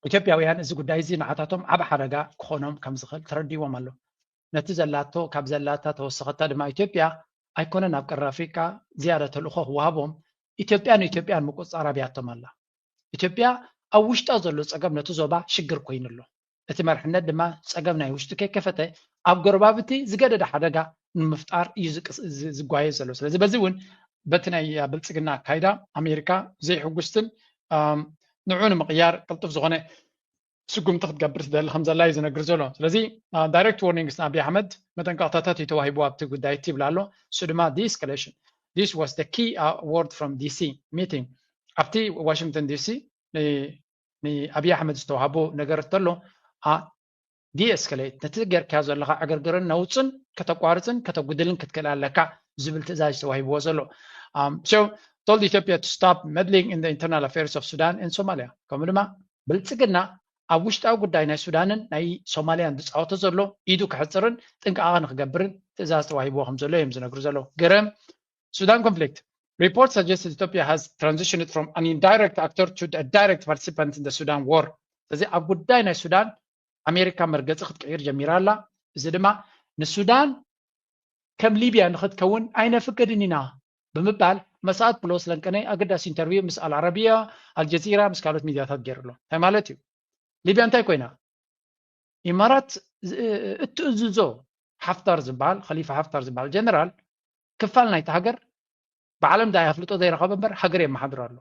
ኢትዮጵያውያን እዚ ጉዳይ እዚ ንዓታቶም ዓቢ ሓደጋ ክኾኖም ከም ዝኽእል ተረዲዎም ኣሎ። ነቲ ዘላቶ ካብ ዘላታ ተወሰኸታ ድማ ኢትዮጵያ ኣይኮነን ኣብ ቀርኒ ኣፍሪቃ ዝያዳ ተልእኾ ክወሃቦም ኢትዮጵያ ንኢትዮጵያን ምቁፅፃር ኣብያቶም ኣላ። ኢትዮጵያ ኣብ ውሽጣ ዘሎ ፀገም ነቲ ዞባ ሽግር ኮይኑ ኣሎ። እቲ መርሕነት ድማ ፀገም ናይ ውሽጢ ከይከፈተ ኣብ ጎረባብቲ ዝገደደ ሓደጋ ንምፍጣር እዩ ዝጓየ ዘሎ። ስለዚ በዚ እውን በቲ ናይ ብልፅግና ኣካይዳ ኣሜሪካ ዘይሕጉስትን ንዑ ንምቕያር ቅልጡፍ ዝኾነ ስጉምቲ ክትገብር ትደሊ ከም ዘላ እዩ ዝነግር ዘሎ። ስለዚ ዳይሬክት ዋርኒንግስ ንኣብይ ኣሕመድ መጠንቀቕታታት እዩ ተዋሂቡ ኣብቲ ጉዳይ እቲ ይብል ኣሎ። እሱ ድማ ዲስከሌሽን this was the key word from D C meeting ኣብቲ ዋሽንግተን ዲሲ ንኣብይ ኣሕመድ ዝተዋሃቦ ነገር እንተሎ ዲኤስከሌት ነቲ ገርካዮ ዘለካ ዕግርግርን ነውፅን ከተቋርፅን ከተጉድልን ክትክእል ኣለካ ዝብል ትእዛዝ ተዋሂብዎ ዘሎ so told Ethiopia to stop meddling in the internal affairs of Sudan and Somalia ከምኡ ድማ ብልፅግና ኣብ ውሽጣዊ ጉዳይ ናይ ሱዳንን ናይ ሶማልያን ዝፃወቶ ዘሎ ኢዱ ክሕፅርን ጥንቃቐ ንክገብርን ትእዛዝ ተዋሂብዎ ከም ዘሎ እዮም ዝነግሩ ዘለዉ ገረም Sudan conflict report suggests Ethiopia has transitioned from an indirect actor to a direct participant in the Sudan war ስለዚ ኣብ ጉዳይ ናይ ሱዳን ኣሜሪካ መርገፂ ክትቅይር ጀሚራ ኣላ እዚ ድማ ንሱዳን ከም ሊብያ ንክትከውን ኣይነፍቅድን ኢና ብምባል መሳኣት ፕሎስ ለንቀነይ ኣገዳሲ ኢንተርቪው ምስ ኣልዓረቢያ ኣልጀዚራ ምስ ካልኦት ሚድያታት ገይሩ ኣሎ እንታይ ማለት እዩ ሊብያ እንታይ ኮይና ኢማራት እትእዝዞ ሓፍታር ዝበሃል ከሊፋ ሓፍታር ዝበሃል ጀነራል ክፋል ናይቲ ሃገር ብዓለም ዳይ ኣፍልጦ ዘይረኸበ እምበር ሃገር የመሓድር ኣሎ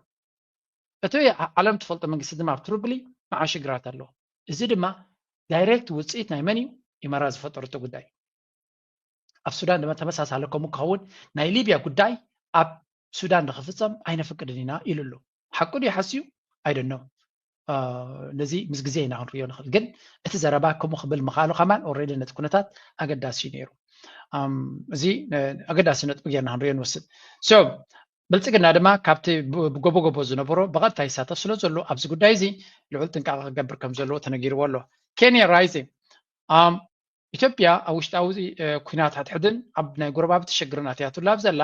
እቲ ዓለም ትፈልጦ መንግስቲ ድማ ኣብ ትርብሊ መዓሽግራት ኣሎ እዚ ድማ ዳይሬክት ውፅኢት ናይ መን እዩ ኢማራት ዝፈጠረቶ ጉዳይ ኣብ ሱዳን ድማ ተመሳሳለ ከምኡ ክኸውን ናይ ሊብያ ጉዳይ ኣብ ሱዳን ንክፍፀም ኣይነፍቅድን ኢና ኢሉ ኣሎ ሓቁ ድዩ ሓስዩ ኣይደኖ ነዚ ምስ ግዜ ኢና ክንሪኦ ንኽእል ግን እቲ ዘረባ ከምኡ ክብል ምኽኣሉ ከማን ኦሬዲ ነቲ ኩነታት ኣገዳሲ እዩ ነይሩ እዚ ኣገዳሲ ነጥቢ ጌርና ክንሪኦ ንወስድ so ብልፅግና ድማ ካብቲ ብጎቦጎቦ ዝነበሮ ብቐጥታ ይሳተፍ ስለ ዘሎ ኣብዚ ጉዳይ እዚ ልዑል ጥንቃቐ ክገብር ከም ዘለዎ ተነጊርዎ ኣሎ ኬንያ ራይዚንግ ኢትዮጵያ ኣብ ውሽጣዊ ኩናት ሕድሕድን ኣብ ናይ ጎረባብቲ ሽግርን ኣትያትላ ኣብ ዘላ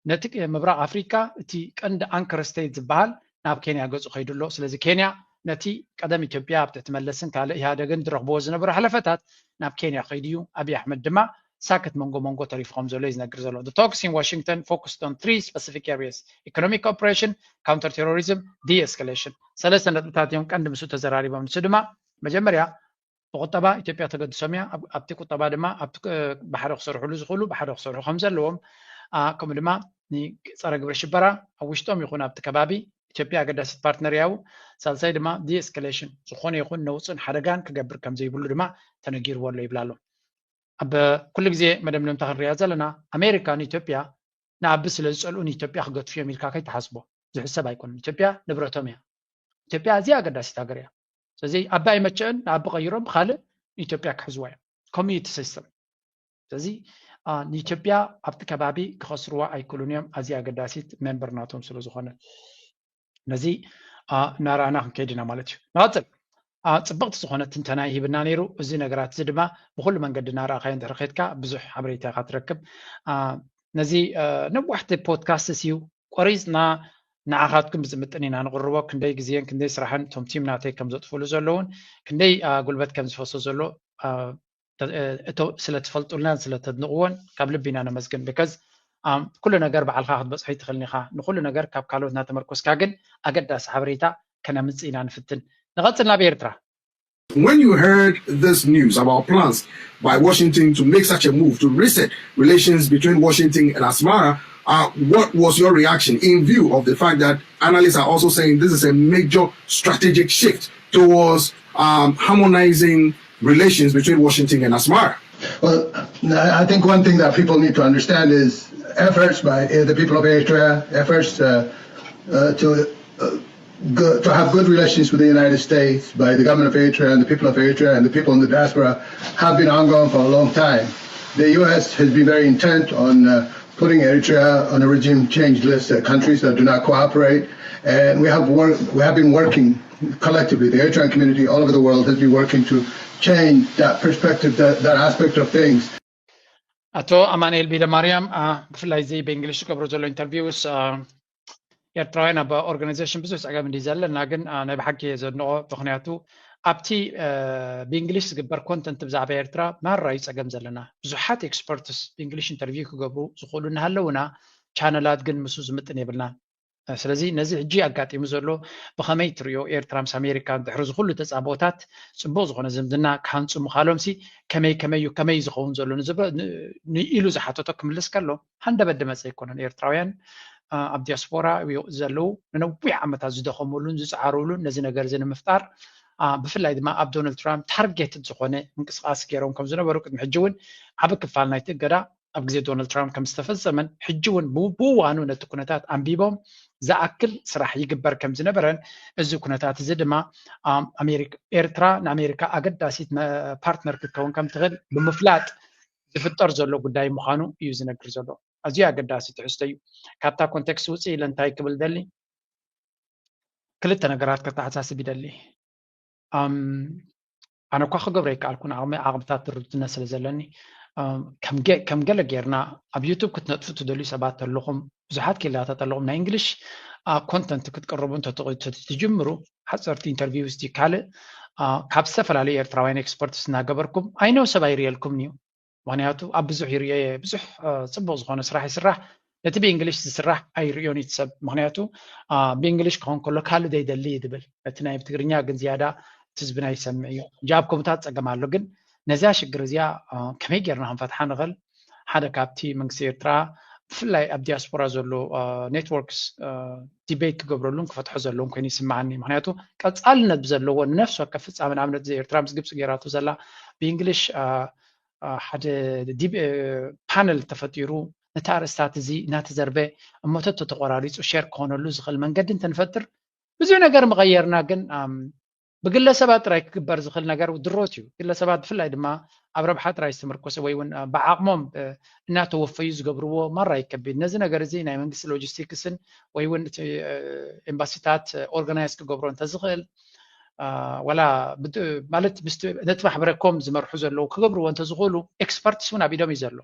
ነቲ ምብራቕ ኣፍሪካ እቲ ቀንዲ ኣንከር ስቴት ዝበሃል ናብ ኬንያ ገፁ ከይዱ ኣሎ ስለዚ ኬንያ ነቲ ቀደም ኢትዮጵያ ኣብ ትሕቲ መለስን ካልእ ኢህኣደግን ዝረኽብዎ ዝነበሩ ሓለፈታት ናብ ኬንያ ከይዱ እዩ ኣብይ ኣሕመድ ድማ ሳክት መንጎ መንጎ ተሪፉ ከም ዘሎ እዩ ዝነግር ዘሎ The talks in Washington focused on three specific areas economic cooperation counter terrorism de-escalation ሰለስተ ነጥብታት እዮም ቀንዲ ምስኡ ተዘራሪቦም ንሱ ድማ መጀመርያ ብቁጠባ ኢትዮጵያ ተገድሶም እያ ኣብቲ ቁጠባ ድማ ኣብቲ ብሓደ ክሰርሕሉ ዝኽእሉ ብሓደ ክሰርሑ ከም ዘለዎም ከምኡ ድማ ንፀረ ግብረ ሽበራ ኣብ ውሽጦም ይኹን ኣብቲ ከባቢ ኢትዮጵያ ኣገዳሲት ፓርትነር ያው ሳልሳይ ድማ ዲኤስካሌሽን ዝኾነ ይኹን ነውፅን ሓደጋን ክገብር ከም ዘይብሉ ድማ ተነጊርዎ ኣሎ ይብላ ኣሎ ኣብ ኩሉ ግዜ መደምደምታ ክንሪኣ ዘለና ኣሜሪካ ንኢትዮጵያ ንኣቢ ስለ ዝፀልኡ ንኢትዮጵያ ክገድፉ እዮም ኢልካ ከይትሓስቦ ዝሕሰብ ኣይኮነን ኢትዮጵያ ንብረቶም እያ ኢትዮጵያ ኣዝያ ኣገዳሲት ሃገር እያ ስለዚ ኣቢ ኣይመቸእን ንኣቢ ቀይሮም ብካልእ ንኢትዮጵያ ክሕዝዋ እዮም ከምኡ እዩ እቲ ሲስተም ስለዚ ንኢትዮጵያ ኣብቲ ከባቢ ክኸስርዋ ኣይክእሉን እዮም ኣዝያ ኣገዳሲት ሜምበር ናቶም ስለ ዝኾነ ነዚ እናረኣና ክንከይድ ኢና ማለት እዩ ንቐፅል ፅብቕቲ ዝኾነ ትንተና ይሂብና ነይሩ እዚ ነገራት እዚ ድማ ብኩሉ መንገዲ እናረኣኻዮ እንድሕር ከድካ ብዙሕ ሓበሬታ ኢኻ ትረክብ ነዚ ነዋሕቲ ፖድካስትስ እዩ ቆሪፅና ንዓኻትኩም ብዝምጥን ኢና ንቕርቦ ክንደይ ግዜን ክንደይ ስራሕን እቶም ቲም ናተይ ከም ዘጥፍሉ ዘለውን ክንደይ ጉልበት ከም ዝፈሶ ዘሎ እቶ ስለ ትፈልጡልናን ስለ ተድንቕዎን ካብ ልቢ ኢና ነመስግን because ኩሉ ነገር ባዕልኻ ክትበፅሖ ይትኽእልን ኢኻ ንኩሉ ነገር ካብ ካልኦት እናተመርኮስካ ግን ኣገዳሲ ሓበሬታ ከነምፅእ ኢና ንፍትን ንቐፅል ናብ ኤርትራ When you heard this news about plans by Washington to make such a move to reset relations between Washington and Asmara, uh, what was your reaction in view of the fact that analysts are also saying this is a major strategic shift towards um, harmonizing relations between Washington and Asmara? Well, I think one thing that people need to understand is efforts by uh, the people of Eritrea, efforts uh, uh, to uh, go, to have good relations with the United States by the government of Eritrea and the people of Eritrea and the people in the diaspora have been ongoing for a long time. The U S has been very intent on uh, putting Eritrea on a regime change list, uh, countries that do not cooperate. And we have, work, we have been working collectively. The Eritrean community all over the world has been working to change that perspective, that, that aspect of things. ኣቶ ኣማንኤል ቢለማርያም ብፍላይ እዚ ብእንግሊሽ ዝገብሮ ዘሎ ኢንተርቪውስ ኤርትራውያን ኣብ ኦርጋናይዜሽን ብዙሕ ፀገም እንዲ ዘለና ግን ናይ ብሓቂ ዘድንቆ ምክንያቱ ኣብቲ ብእንግሊሽ ዝግበር ኮንተንት ብዛዕባ ኤርትራ ማራ እዩ ፀገም ዘለና ብዙሓት ኤክስፐርትስ ብእንግሊሽ ኢንተርቪው ክገብሩ ዝኽእሉ እናሃለውና ቻነላት ግን ምስኡ ዝምጥን የብልናን ስለዚ ነዚ ሕጂ ኣጋጢሙ ዘሎ ብኸመይ ትሪኦ ኤርትራ ምስ ኣሜሪካ ድሕሪ ዝኩሉ ተፃቦታት ፅቡቅ ዝኾነ ዝምድና ክሃንፁ ምኻሎም ሲ ከመይ ከመይ እዩ ከመይ ዝኸውን ዘሎ ንዝብሎ ኢሉ ዝሓተቶ ክምልስ ከሎ ሃንደበት ድመፀ ኣይኮነን ኤርትራውያን ኣብ ዲያስፖራ ዘለዉ ንነዊሕ ዓመታት ዝደኸሙሉን ዝፀዓሩሉን ነዚ ነገር እዚ ንምፍጣር ብፍላይ ድማ ኣብ ዶናልድ ትራምፕ ታርጌትድ ዝኾነ ምንቅስቃስ ገይሮም ከም ዝነበሩ ቅድሚ ሕጂ እውን ዓብ ክፋል ናይቲ እገዳ ኣብ ግዜ ዶናልድ ትራምፕ ከም ዝተፈጸመን ሕጂ እውን ብእዋኑ ነቲ ኩነታት ኣንቢቦም ዝኣክል ስራሕ ይግበር ከም ዝነበረን፣ እዚ ኩነታት እዚ ድማ ኤርትራ ንኣሜሪካ ኣገዳሲት ፓርትነር ክትከውን ከም ትኽእል ብምፍላጥ ዝፍጠር ዘሎ ጉዳይ ምዃኑ እዩ ዝነግር ዘሎ። ኣዝዩ ኣገዳሲ ትሕዝቶ እዩ። ካብታ ኮንቴክስት ውፅእ ኢለ እንታይ ክብል ደሊ፣ ክልተ ነገራት ከተሓሳስብ ይደሊ። ኣነ እኳ ክገብሮ ይከኣልኩን ዓቕሚ ዓቕምታት ድርብትነት ስለ ዘለኒ፣ ከም ገለ ጌርና ኣብ ዩቱብ ክትነጥፉ ትደልዩ ሰባት ኣለኹም፣ ብዙሓት ኪላታት ኣለኹም፣ ናይ እንግሊሽ ኮንተንት ክትቅርቡ እንተትጅምሩ፣ ሓፀርቲ ኢንተርቪውስ ካልእ ካብ ዝተፈላለዩ ኤርትራውያን ኤክስፐርትስ እናገበርኩም፣ ኣይነው ሰብ ኣይርእየልኩም እዩ። ምክንያቱ ኣብ ብዙሕ ይርእዮ እየ፣ ብዙሕ ፅቡቅ ዝኮነ ስራሕ ይስራሕ፣ ነቲ ብእንግሊሽ ዝስራሕ ኣይርእዮን እዩ ሰብ። ምክንያቱ ብእንግሊሽ ክኾን ከሎ ካልእ ዘይደሊ እዩ ዝብል፣ ነቲ ናይ ትግርኛ ግን ዝያዳ እቲ ህዝብና ይሰምዕ እዩ። ጃብ ኮምታት ፀገም ኣሎ፣ ግን ነዚያ ሽግር እዚኣ ከመይ ጌርና ክንፈትሓ ንኽእል? ሓደ ካብቲ መንግስቲ ኤርትራ ብፍላይ ኣብ ዲያስፖራ ዘሎ ኔትወርክስ ዲቤት ክገብረሉን ክፈትሖ ዘለዎም ኮይኑ ይስምዓኒ። ምክንያቱ ቀፃልነት ብዘለዎ ንነፍሲ ወከፍ ፍፃመ፣ ንኣብነት እዚ ኤርትራ ምስ ግብፂ ገይራቶ ዘላ ብእንግሊሽ ሓደ ፓነል ተፈጢሩ ነቲ ኣርእስታት እዚ እናተዘርበ እሞ ተተቆራሪፁ ሼር ክኾነሉ ዝኽእል መንገዲ እንተንፈጥር ብዙሕ ነገር ምቐየርና። ግን ብግለሰባት ጥራይ ክግበር ዝኽእል ነገር ድሮት እዩ። ግለሰባት ብፍላይ ድማ ኣብ ረብሓ ጥራይ ዝተመርኮሰ ወይ እውን ብዓቕሞም እናተወፈዩ ዝገብርዎ ማራ ይከቢድ። ነዚ ነገር እዚ ናይ መንግስቲ ሎጂስቲክስን ወይ እውን እቲ ኤምባሲታት ኦርጋናይዝ ክገብሮ እንተዝኽእል ዋላ ማለት ነቲ ማሕበረ ኮም ዝመርሑ ዘለዉ ክገብርዎ እንተዝኽእሉ ኤክስፐርትስ እውን ኣብ ኢዶም እዩ ዘሎ።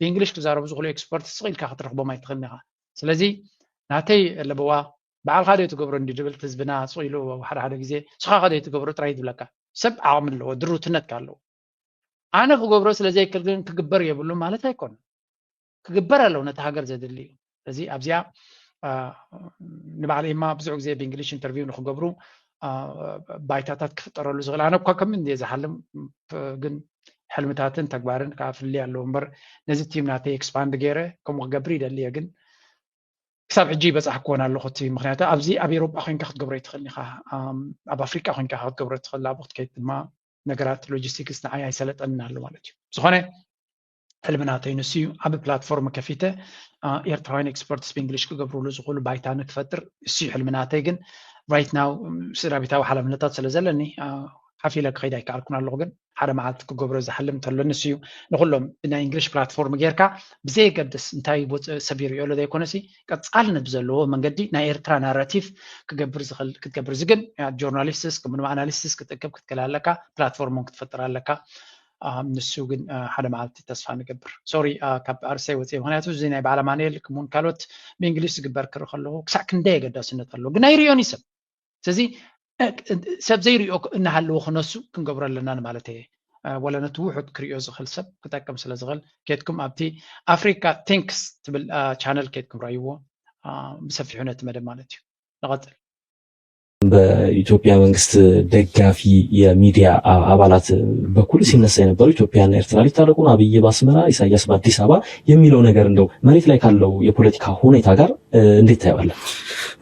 ብእንግሊሽ ክዛረቡ ዝኽእሉ ኤክስፐርትስ ስቕ ኢልካ ክትረኽቦም ኣይትኽእልን ኢኻ። ስለዚ ናተይ ለበዋ ባዕልካ ዶ ትገብሮ እንዲ ድብል ህዝብና ስቕ ኢሉ ሓደ ሓደ ግዜ ስኻ ከ ዶ ትገብሮ ጥራይ ትብለካ። ሰብ ዓቕሚ ኣለዎ፣ ድሩትነት ኣለዎ። ኣነ ክገብሮ ስለ ዘይክእል ግን ክግበር የብሉ ማለት ኣይኮነን። ክግበር ኣለዎ ነቲ ሃገር ዘድሊ እዩ። ስለዚ ኣብዚኣ ንባዕለይማ ብዙሕ ግዜ ብእንግሊሽ ኢንተርቪው ንክገብሩ ባይታታት ክፍጠረሉ ዝኽእል። ኣነ እኳ ከም እንደ ዝሓልም ግን ሕልምታትን ተግባርን ከዓ ፍልይ ኣለዎ እምበር ነዚ ቲም ናተይ ኤክስፓንድ ገይረ ከምኡ ክገብር ይደሊ እየ። ግን ክሳብ ሕጂ ይበፃሕክዎን ኣለኹ እቲ ምክንያቱ ኣብዚ ኣብ ኤሮጳ ኮይንካ ክትገብሮ ይትኽእል ኢኻ፣ ኣብ ኣፍሪቃ ኮይንካ ክትገብሮ ትኽእል፣ ኣብኡ ክትከይድ ድማ ነገራት ሎጂስቲክስ ንዓይ ኣይሰለጠንን ኣሎ ማለት እዩ። ዝኾነ ሕልሚ ናተይ ንሱ እዩ። ዓቢ ፕላትፎርም ከፊተ ኤርትራውያን ኤክስፐርትስ ብእንግሊሽ ክገብርሉ ዝኽእሉ ባይታ ንክፈጥር እሱ እዩ ሕልሚ ናተይ። ግን ራይት ናው ስድራ ቤታዊ ሓላፍነታት ስለ ዘለኒ ሓፊለ ክኸይድ ኣይከኣልኩን ኣለኹ። ግን ሓደ መዓልቲ ክገብሮ ዝሓልም እንተሎ ንሱ እዩ። ንኩሎም ብናይ እንግሊሽ ፕላትፎርም ጌርካ ብዘየገድስ እንታይ ሰብ ይሪኦ ሎ ዘይኮነሲ ቀፃልነት ብዘለዎ መንገዲ ናይ ኤርትራ ናራቲቭ ክገብር ዝኽእል ክትገብር እዚ ግን ጆርናሊስትስ ከምኡድማ ኣናሊስትስ ክትእክብ ክትክእል ኣለካ። ፕላትፎርሞም ክትፈጥር ኣለካ። ንሱ ግን ሓደ መዓልቲ ተስፋ ንገብር። ሶሪ ካብ ኣርሰይ ወፅየ ምክንያቱ እዚ ናይ በዓል ኣማንኤል ክምውን ካልኦት ብእንግሊሽ ዝግበር ክርኢ ከለኹ ክሳዕ ክንደይ ኣገዳስነት ኣለዎ ግን ኣይርእዮን እዩ ሰብ። ስለዚ ሰብ ዘይሪኦ እናሃለዎ ክነሱ ክንገብሮ ኣለና ማለት እየ። ወላ ነቲ ውሑድ ክሪኦ ዝኽእል ሰብ ክጠቅም ስለ ዝኽእል ኬድኩም ኣብቲ ኣፍሪካ ቲንክስ ትብል ቻነል ኬድኩም ረእይዎ ብሰፊሑ ነቲ መደብ ማለት እዩ። ንቐፅል። በኢትዮጵያ መንግስት ደጋፊ የሚዲያ አባላት በኩል ሲነሳ የነበረው ኢትዮጵያና ኤርትራ ሊታረቁ ነው፣ አብይ በአስመራ ኢሳያስ በአዲስ አበባ የሚለው ነገር እንደው መሬት ላይ ካለው የፖለቲካ ሁኔታ ጋር እንዴት ታየዋለህ?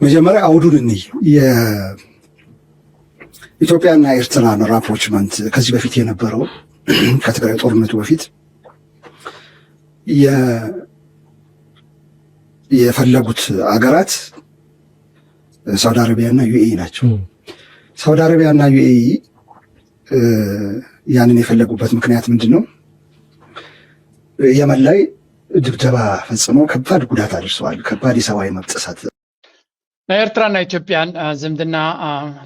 መጀመሪያ አውዱን እንይ። የኢትዮጵያና ኤርትራን ራፕሮችመንት ከዚህ በፊት የነበረው ከትግራይ ጦርነቱ በፊት የፈለጉት አገራት ሳውዲ አረቢያ እና ዩኤኢ ናቸው። ሳውዲ አረቢያ እና ዩኤኢ ያንን የፈለጉበት ምክንያት ምንድን ነው? የመን ላይ ድብደባ ፈጽመው ከባድ ጉዳት አድርሰዋል። ከባድ የሰብአዊ መብት ጥሰት። ናይ ኤርትራን ናይ ኢትዮጵያን ዝምድና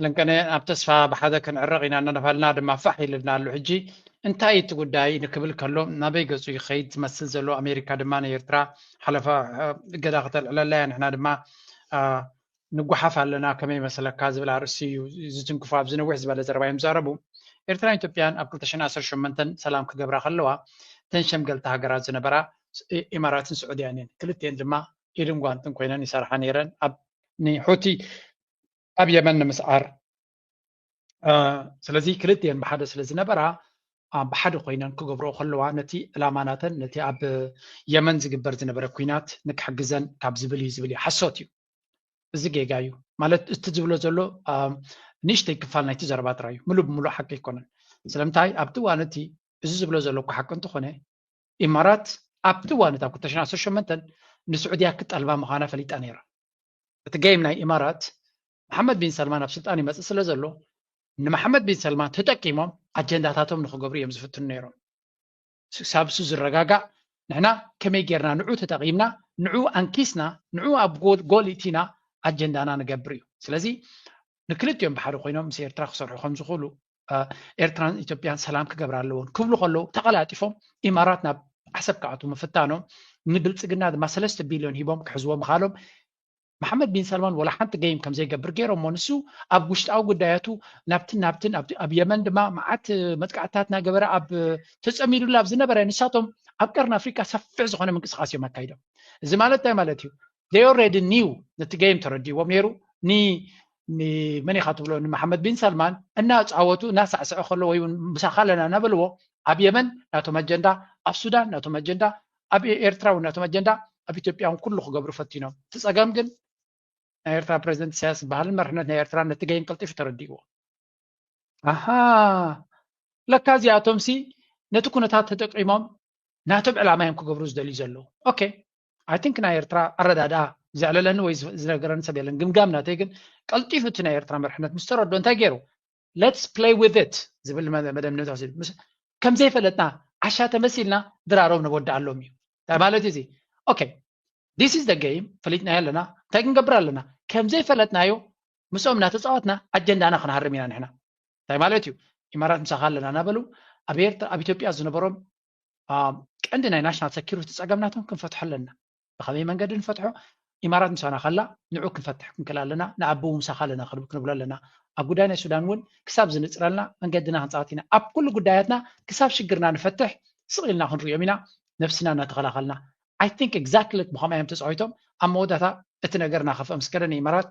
ለንቀነ ኣብ ተስፋ ብሓደ ክንዕረቕ ኢና እናነፋልና ድማ ፋሕ ኢልና ኣሎ። ሕጂ እንታይ እቲ ጉዳይ ንክብል ከሎ ናበይ ገጹ ይኸይድ ዝመስል ዘሎ? ኣሜሪካ ድማ ንኤርትራ ሓለፋ እገዳ ከተልዕለላ እያ። ንሕና ድማ ንጓሓፍ ኣለና ከመይ ይመስለካ ዝብል ኣርእስቲ እዩ ዝትንክፉ። ኣብዚ ነዊሕ ዝበለ ዘረባ እዮም ዝዛረቡ። ኤርትራን ኢትዮጵያን ኣብ ክልተ ሽሕን ዓሰርተ ሸሞንተን ሰላም ክገብራ ከለዋ እተን ሸምገልቲ ሃገራት ዝነበራ ኢማራትን ስዑድያን እየን። ክልቲኤን ድማ ኢድን ጓንትን ኮይነን ይሰርሓ ነይረን ኣብ ንሑቲ ኣብ የመን ንምስዓር። ስለዚ ክልቲኤን ብሓደ ስለ ዝነበራ ብሓደ ኮይነን ክገብርኦ ከለዋ ነቲ ዕላማ ናተን ነቲ ኣብ የመን ዝግበር ዝነበረ ኩናት ንክሕግዘን ካብ ዝብል እዩ ዝብል እዩ። ሓሶት እዩ። እዚ ጌጋ እዩ ማለት እቲ ዝብሎ ዘሎ ንእሽተይ ክፋል ናይቲ ዘረባ ጥራይ እዩ። ምሉእ ብምሉእ ሓቂ ኣይኮነን። ስለምንታይ ኣብቲ እዋን እቲ እዚ ዝብሎ ዘሎ እኮ ሓቂ እንተኾነ ኢማራት ኣብቲ እዋን እታ ክልተ ሽሕን ዓሰርተ ሸሞንተን ንስዑድያ ክጠልባ ምዃና ፈሊጣ ነይራ። እቲ ጌም ናይ ኢማራት፣ መሓመድ ቢን ሰልማን ኣብ ስልጣን ይመጽእ ስለ ዘሎ፣ ንመሓመድ ቢን ሰልማን ተጠቂሞም ኣጀንዳታቶም ንኽገብሩ እዮም ዝፍትኑ ነይሮም። ክሳብ እሱ ዝረጋጋእ፣ ንሕና ከመይ ጌርና ንዑ ተጠቒምና፣ ንዑ ኣንኪስና፣ ንዑ ኣብ ጎል ጎል እቲና ኣጀንዳና ንገብር እዩ። ስለዚ ንክልቲኦም ብሓደ ኮይኖም ምስ ኤርትራ ክሰርሑ ከም ዝኽእሉ፣ ኤርትራን ኢትዮጵያን ሰላም ክገብራ ኣለዎን ክብሉ ከለዉ፣ ተቐላጢፎም ኢማራት ናብ ዓሰብ ክኣትዉ ምፍታኖም፣ ንብልጽግና ድማ ሰለስተ ቢልዮን ሂቦም ክሕዝዎ ምኻሎም፣ መሓመድ ቢን ሰልማን ወላ ሓንቲ ገይም ከም ዘይገብር ገይሮሞ። ንሱ ኣብ ውሽጣዊ ጉዳያቱ ናብትን ናብትን፣ ኣብ የመን ድማ መዓት መጥቃዕትታት እናገበረ ኣብ ተጸሚዱላ ኣብ ዝነበረ፣ ንሳቶም ኣብ ቀርኒ ኣፍሪቃ ሰፊሕ ዝኾነ ምንቅስቃስ እዮም ኣካይዶም። እዚ ማለት እንታይ ማለት እዩ? They already knew፣ ነቲ ገይም ተረዲዎም ነይሩ። ን መን ኢኻ ትብሎ፣ ንመሓመድ ቢን ሰልማን እናጻወቱ እናሳዕስዐ ከሎ ወይ እውን ምሳኻ ኣለና እናበልዎ፣ ኣብ የመን ናቶም ኣጀንዳ፣ ኣብ ሱዳን ናቶም ኣጀንዳ፣ ኣብ ኤርትራ እውን ናቶም ኣጀንዳ፣ ኣብ ኢትዮጵያ እውን ኩሉ ክገብሩ ፈቲኖም። እቲ ጸገም ግን ናይ ኤርትራ ፕረዚደንት ኢሳያስ ዝበሃልን መርሕነት ናይ ኤርትራ ነቲ ገይም ቀልጢፉ ተረዲእዎ። ኣሃ፣ ለካ እዚኣቶምሲ ነቲ ኩነታት ተጠቂሞም ናቶም ዕላማ እዮም ክገብሩ ዝደልዩ ዘለዉ። ኦኬ፣ I think ናይ ኤርትራ ኣረዳድኣ ዘዕለለኒ ወይ ዝነገረኒ ሰብ የለን። ግምጋም ናተይ ግን ቀልጢፉ እቲ ናይ ኤርትራ መርሕነት ምስ ተረድኦ እንታይ ገይሩ? Let's play with it ዝብል መደምደምታ ወሲዱ። ከም ዘይፈለጥና ዓሻ ተመሲልና ድራሮም ንወድኣሎም እዩ። እንታይ ማለት እዩ እዚ? ኦኬ፣ this is the game፣ ፈሊጥናዮ ኣለና። እንታይ ክንገብር ኣለና? ከም ዘይፈለጥናዮ ምስኦም እናተፃወትና ኣጀንዳና ክንሃርም ኢና ንሕና። እንታይ ማለት እዩ? ኢማራት ምሳኻ ኣለና እናበሉ ኣብ ኤርትራ፣ ኣብ ኢትዮጵያ ዝነበሮም ቀንዲ ናይ ናሽናል ሰኪሪቲ ፀገም ናቶም ክንፈትሖ ኣለና። ብኸመይ መንገዲ ንፈትሖ? ኢማራት ምሳና ከላ ንዑ ክንፈትሕ ክንክእል ኣለና፣ ንኣቦ ምሳኻ ኣለና ክንብል ኣለና። ኣብ ጉዳይ ናይ ሱዳን እውን ክሳብ ዝንፅረልና መንገድና ክንፃወት ኢና። ኣብ ኩሉ ጉዳያትና ክሳብ ሽግርና ንፈትሕ ስቕ ኢልና ክንሪኦም ኢና፣ ነብስና እናተኸላኸልና። I think exactly ብኸምኣ እዮም ተፃዊቶም። ኣብ መወዳእታ እቲ ነገር እናኸፍአ ምስ ከደ ንኢማራት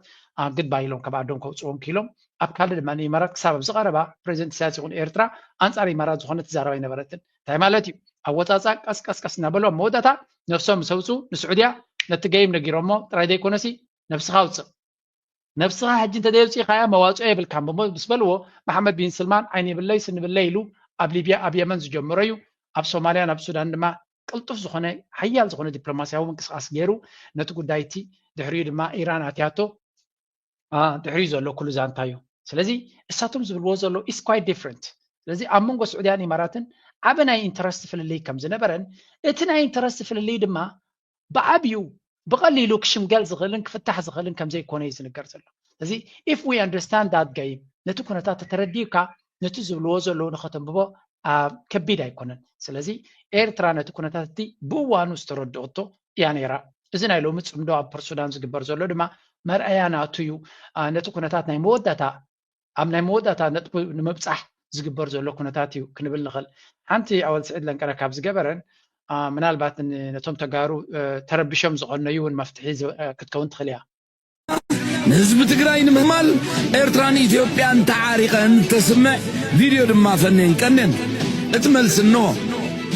ግድባይ ኢሎም ካብ ዓዶም ከውፅዎም ክኢሎም። ኣብ ካልእ ድማ ንኢማራት ክሳብ ኣብዚ ቀረባ ፕሬዚደንት ኢሳያስ ይኹን ኤርትራ ኣንፃር ኢማራት ዝኾነ ትዛረብ ኣይነበረትን። እንታይ ማለት እዩ? ኣወፃፃ ቀስ ቀስ ቀስ እናበሉ ኣብ መወዳእታ ነብሶም ምስ ኣውፅኡ ንስዑድያ ነቲ ገይም ነጊሮሞ ጥራይ ዘይኮነሲ ነብስኻ ኣውፅእ፣ ነብስኻ ሕጂ እንተዘየውፂእኻያ መዋፅኦ የብልካን ምስ በልዎ፣ መሓመድ ቢን ስልማን ዓይኒ ይብለይ ስኒ ይብለይ ኢሉ ኣብ ሊብያ ኣብ የመን ዝጀመሮ እዩ። ኣብ ሶማልያ ናብ ሱዳን ድማ ቅልጡፍ ዝኾነ ሓያል ዝኾነ ዲፕሎማስያዊ ምንቅስቃስ ገይሩ ነቲ ጉዳይ እቲ ድሕሪኡ ድማ ኢራን ኣትያቶ ድሕሪኡ ዘሎ ኩሉ ዛንታ እዩ። ስለዚ እሳቶም ዝብልዎ ዘሎ is quite different። ስለዚ ኣብ መንጎ ስዑድያን ኢማራትን ዓቢ ናይ ኢንተረስት ፍልልይ ከም ዝነበረን እቲ ናይ ኢንተረስት ፍልልይ ድማ ብዓብዩ ብቐሊሉ ክሽምገል ዝኽእልን ክፍታሕ ዝኽእልን ከም ዘይኮነ እዩ ዝንገር ዘሎ። ስለዚ if we understand that game፣ ነቲ ኩነታት ተተረዲእካ ነቲ ዝብልዎ ዘለዉ ንኸተንብቦ ከቢድ ኣይኮነን። ስለዚ ኤርትራ ነቲ ኩነታት እቲ ብእዋኑ ዝተረድኦቶ እያ ነይራ። እዚ ናይ ሎሚ ፅምዶ ኣብ ፖርት ሱዳን ዝግበር ዘሎ ድማ መርኣያ ናቱ እዩ። ነቲ ኩነታት ናይ መወዳእታ ኣብ ናይ መወዳእታ ነጥቡ ንምብፃሕ ዝግበር ዘሎ ኩነታት እዩ ክንብል ንኽእል። ሓንቲ ኣወል ስዒድ ለንቀረ ካብ ዝገበረን ምናልባት ነቶም ተጋሩ ተረቢሾም ዝቐነዩ እውን መፍትሒ ክትከውን ትኽእል እያ። ንህዝቢ ትግራይ ንምህማል ኤርትራን ኢትዮጵያን ተዓሪቐን ተስምዕ ቪድዮ ድማ ፈንየን ቀንየን። እቲ መልሲ እንሆ።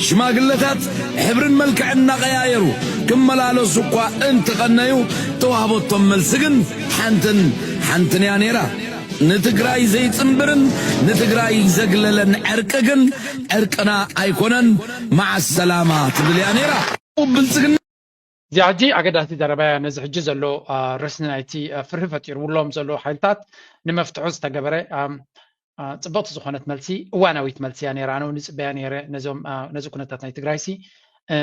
ሽማግለታት ሕብርን መልክዕን እናቐያየሩ ክመላለሱ እኳ እንተቐነዩ፣ እተዋህበቶም መልሲ ግን ሓንትን ሓንትን እያ ነይራ። ንትግራይ ዘይጽንብርን ንትግራይ ዘግለለን ዕርቂ ግን ዕርቅና ኣይኮነን፣ መዓስ ሰላማ ትብል እያ ነይራ። ብልጽግና እዚኣ ሕጂ ኣገዳሲት ዘረባ እያ። ነዚ ሕጂ ዘሎ ረስኒ ናይቲ ፍርሂ ፈጢርውሎም ዘሎ ሓይልታት ንመፍትሑ ዝተገበረ ፅብቕቲ ዝኾነት መልሲ፣ እዋናዊት መልሲ እያ ነይራ። ኣነ እውን ይፅበያ ነይረ ነዞም ነዚ ኩነታት ናይ ትግራይ ሲ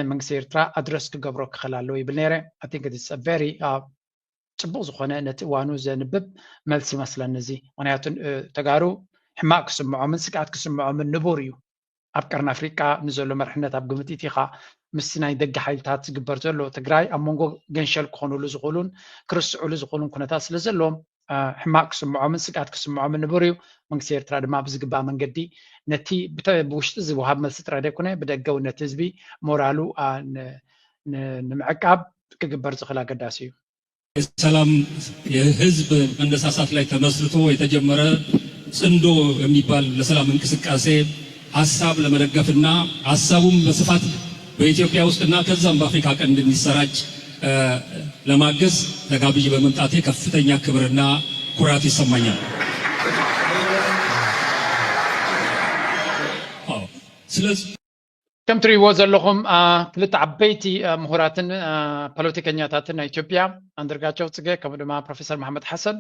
መንግስቲ ኤርትራ ኣድረስ ክገብሮ ክኽእል ኣለዎ ይብል ነይረ። I think it's a very ፅቡቕ ዝኾነ ነቲ እዋኑ ዘንብብ መልሲ ይመስለኒ እዚ። ምክንያቱ ተጋሩ ሕማቕ ክስምዖምን ስግኣት ክስምዖምን ንቡር እዩ። ኣብ ቀርኒ ኣፍሪቃ ንዘሎ መርሕነት ኣብ ግምት ኢቲኻ ምስቲ ናይ ደገ ሓይልታት ዝግበር ዘሎ ትግራይ ኣብ መንጎ ገንሸል ክኾኑሉ ዝኽእሉን ክርስዑሉ ዝኽእሉን ኩነታት ስለ ዘለዎም ሕማቕ ክስምዖምን ስግኣት ክስምዖምን ንቡር እዩ። መንግስቲ ኤርትራ ድማ ብዝግባእ መንገዲ ነቲ ብተ- ብውሽጢ ዝወሃብ መልሲ ጥራይ ዘይኮነ ብደገ እውን ነቲ ህዝቢ ሞራሉ ን- ን- ንምዕቃብ ክግበር ዝኽእል ኣገዳሲ እዩ። የሰላም የህዝብ መነሳሳት ላይ ተመስርቶ የተጀመረ ጽንዶ የሚባል ለሰላም እንቅስቃሴ ሐሳብ ለመደገፍና ሐሳቡም በስፋት በኢትዮጵያ ውስጥና ከዛም በአፍሪካ ቀንድ እንዲሰራጭ ለማገዝ ተጋብዤ በመምጣቴ ከፍተኛ ክብርና ኩራት ይሰማኛል። ስለዚህ ከም ትርእይዎ ዘለኹም ክልተ ዓበይቲ ምሁራትን ፖለቲከኛታትን ናይ ኢትዮጵያ፣ ኣንደርጋቸው ጽጌ ከምኡ ድማ ፕሮፌሰር መሓመድ ሓሰን፣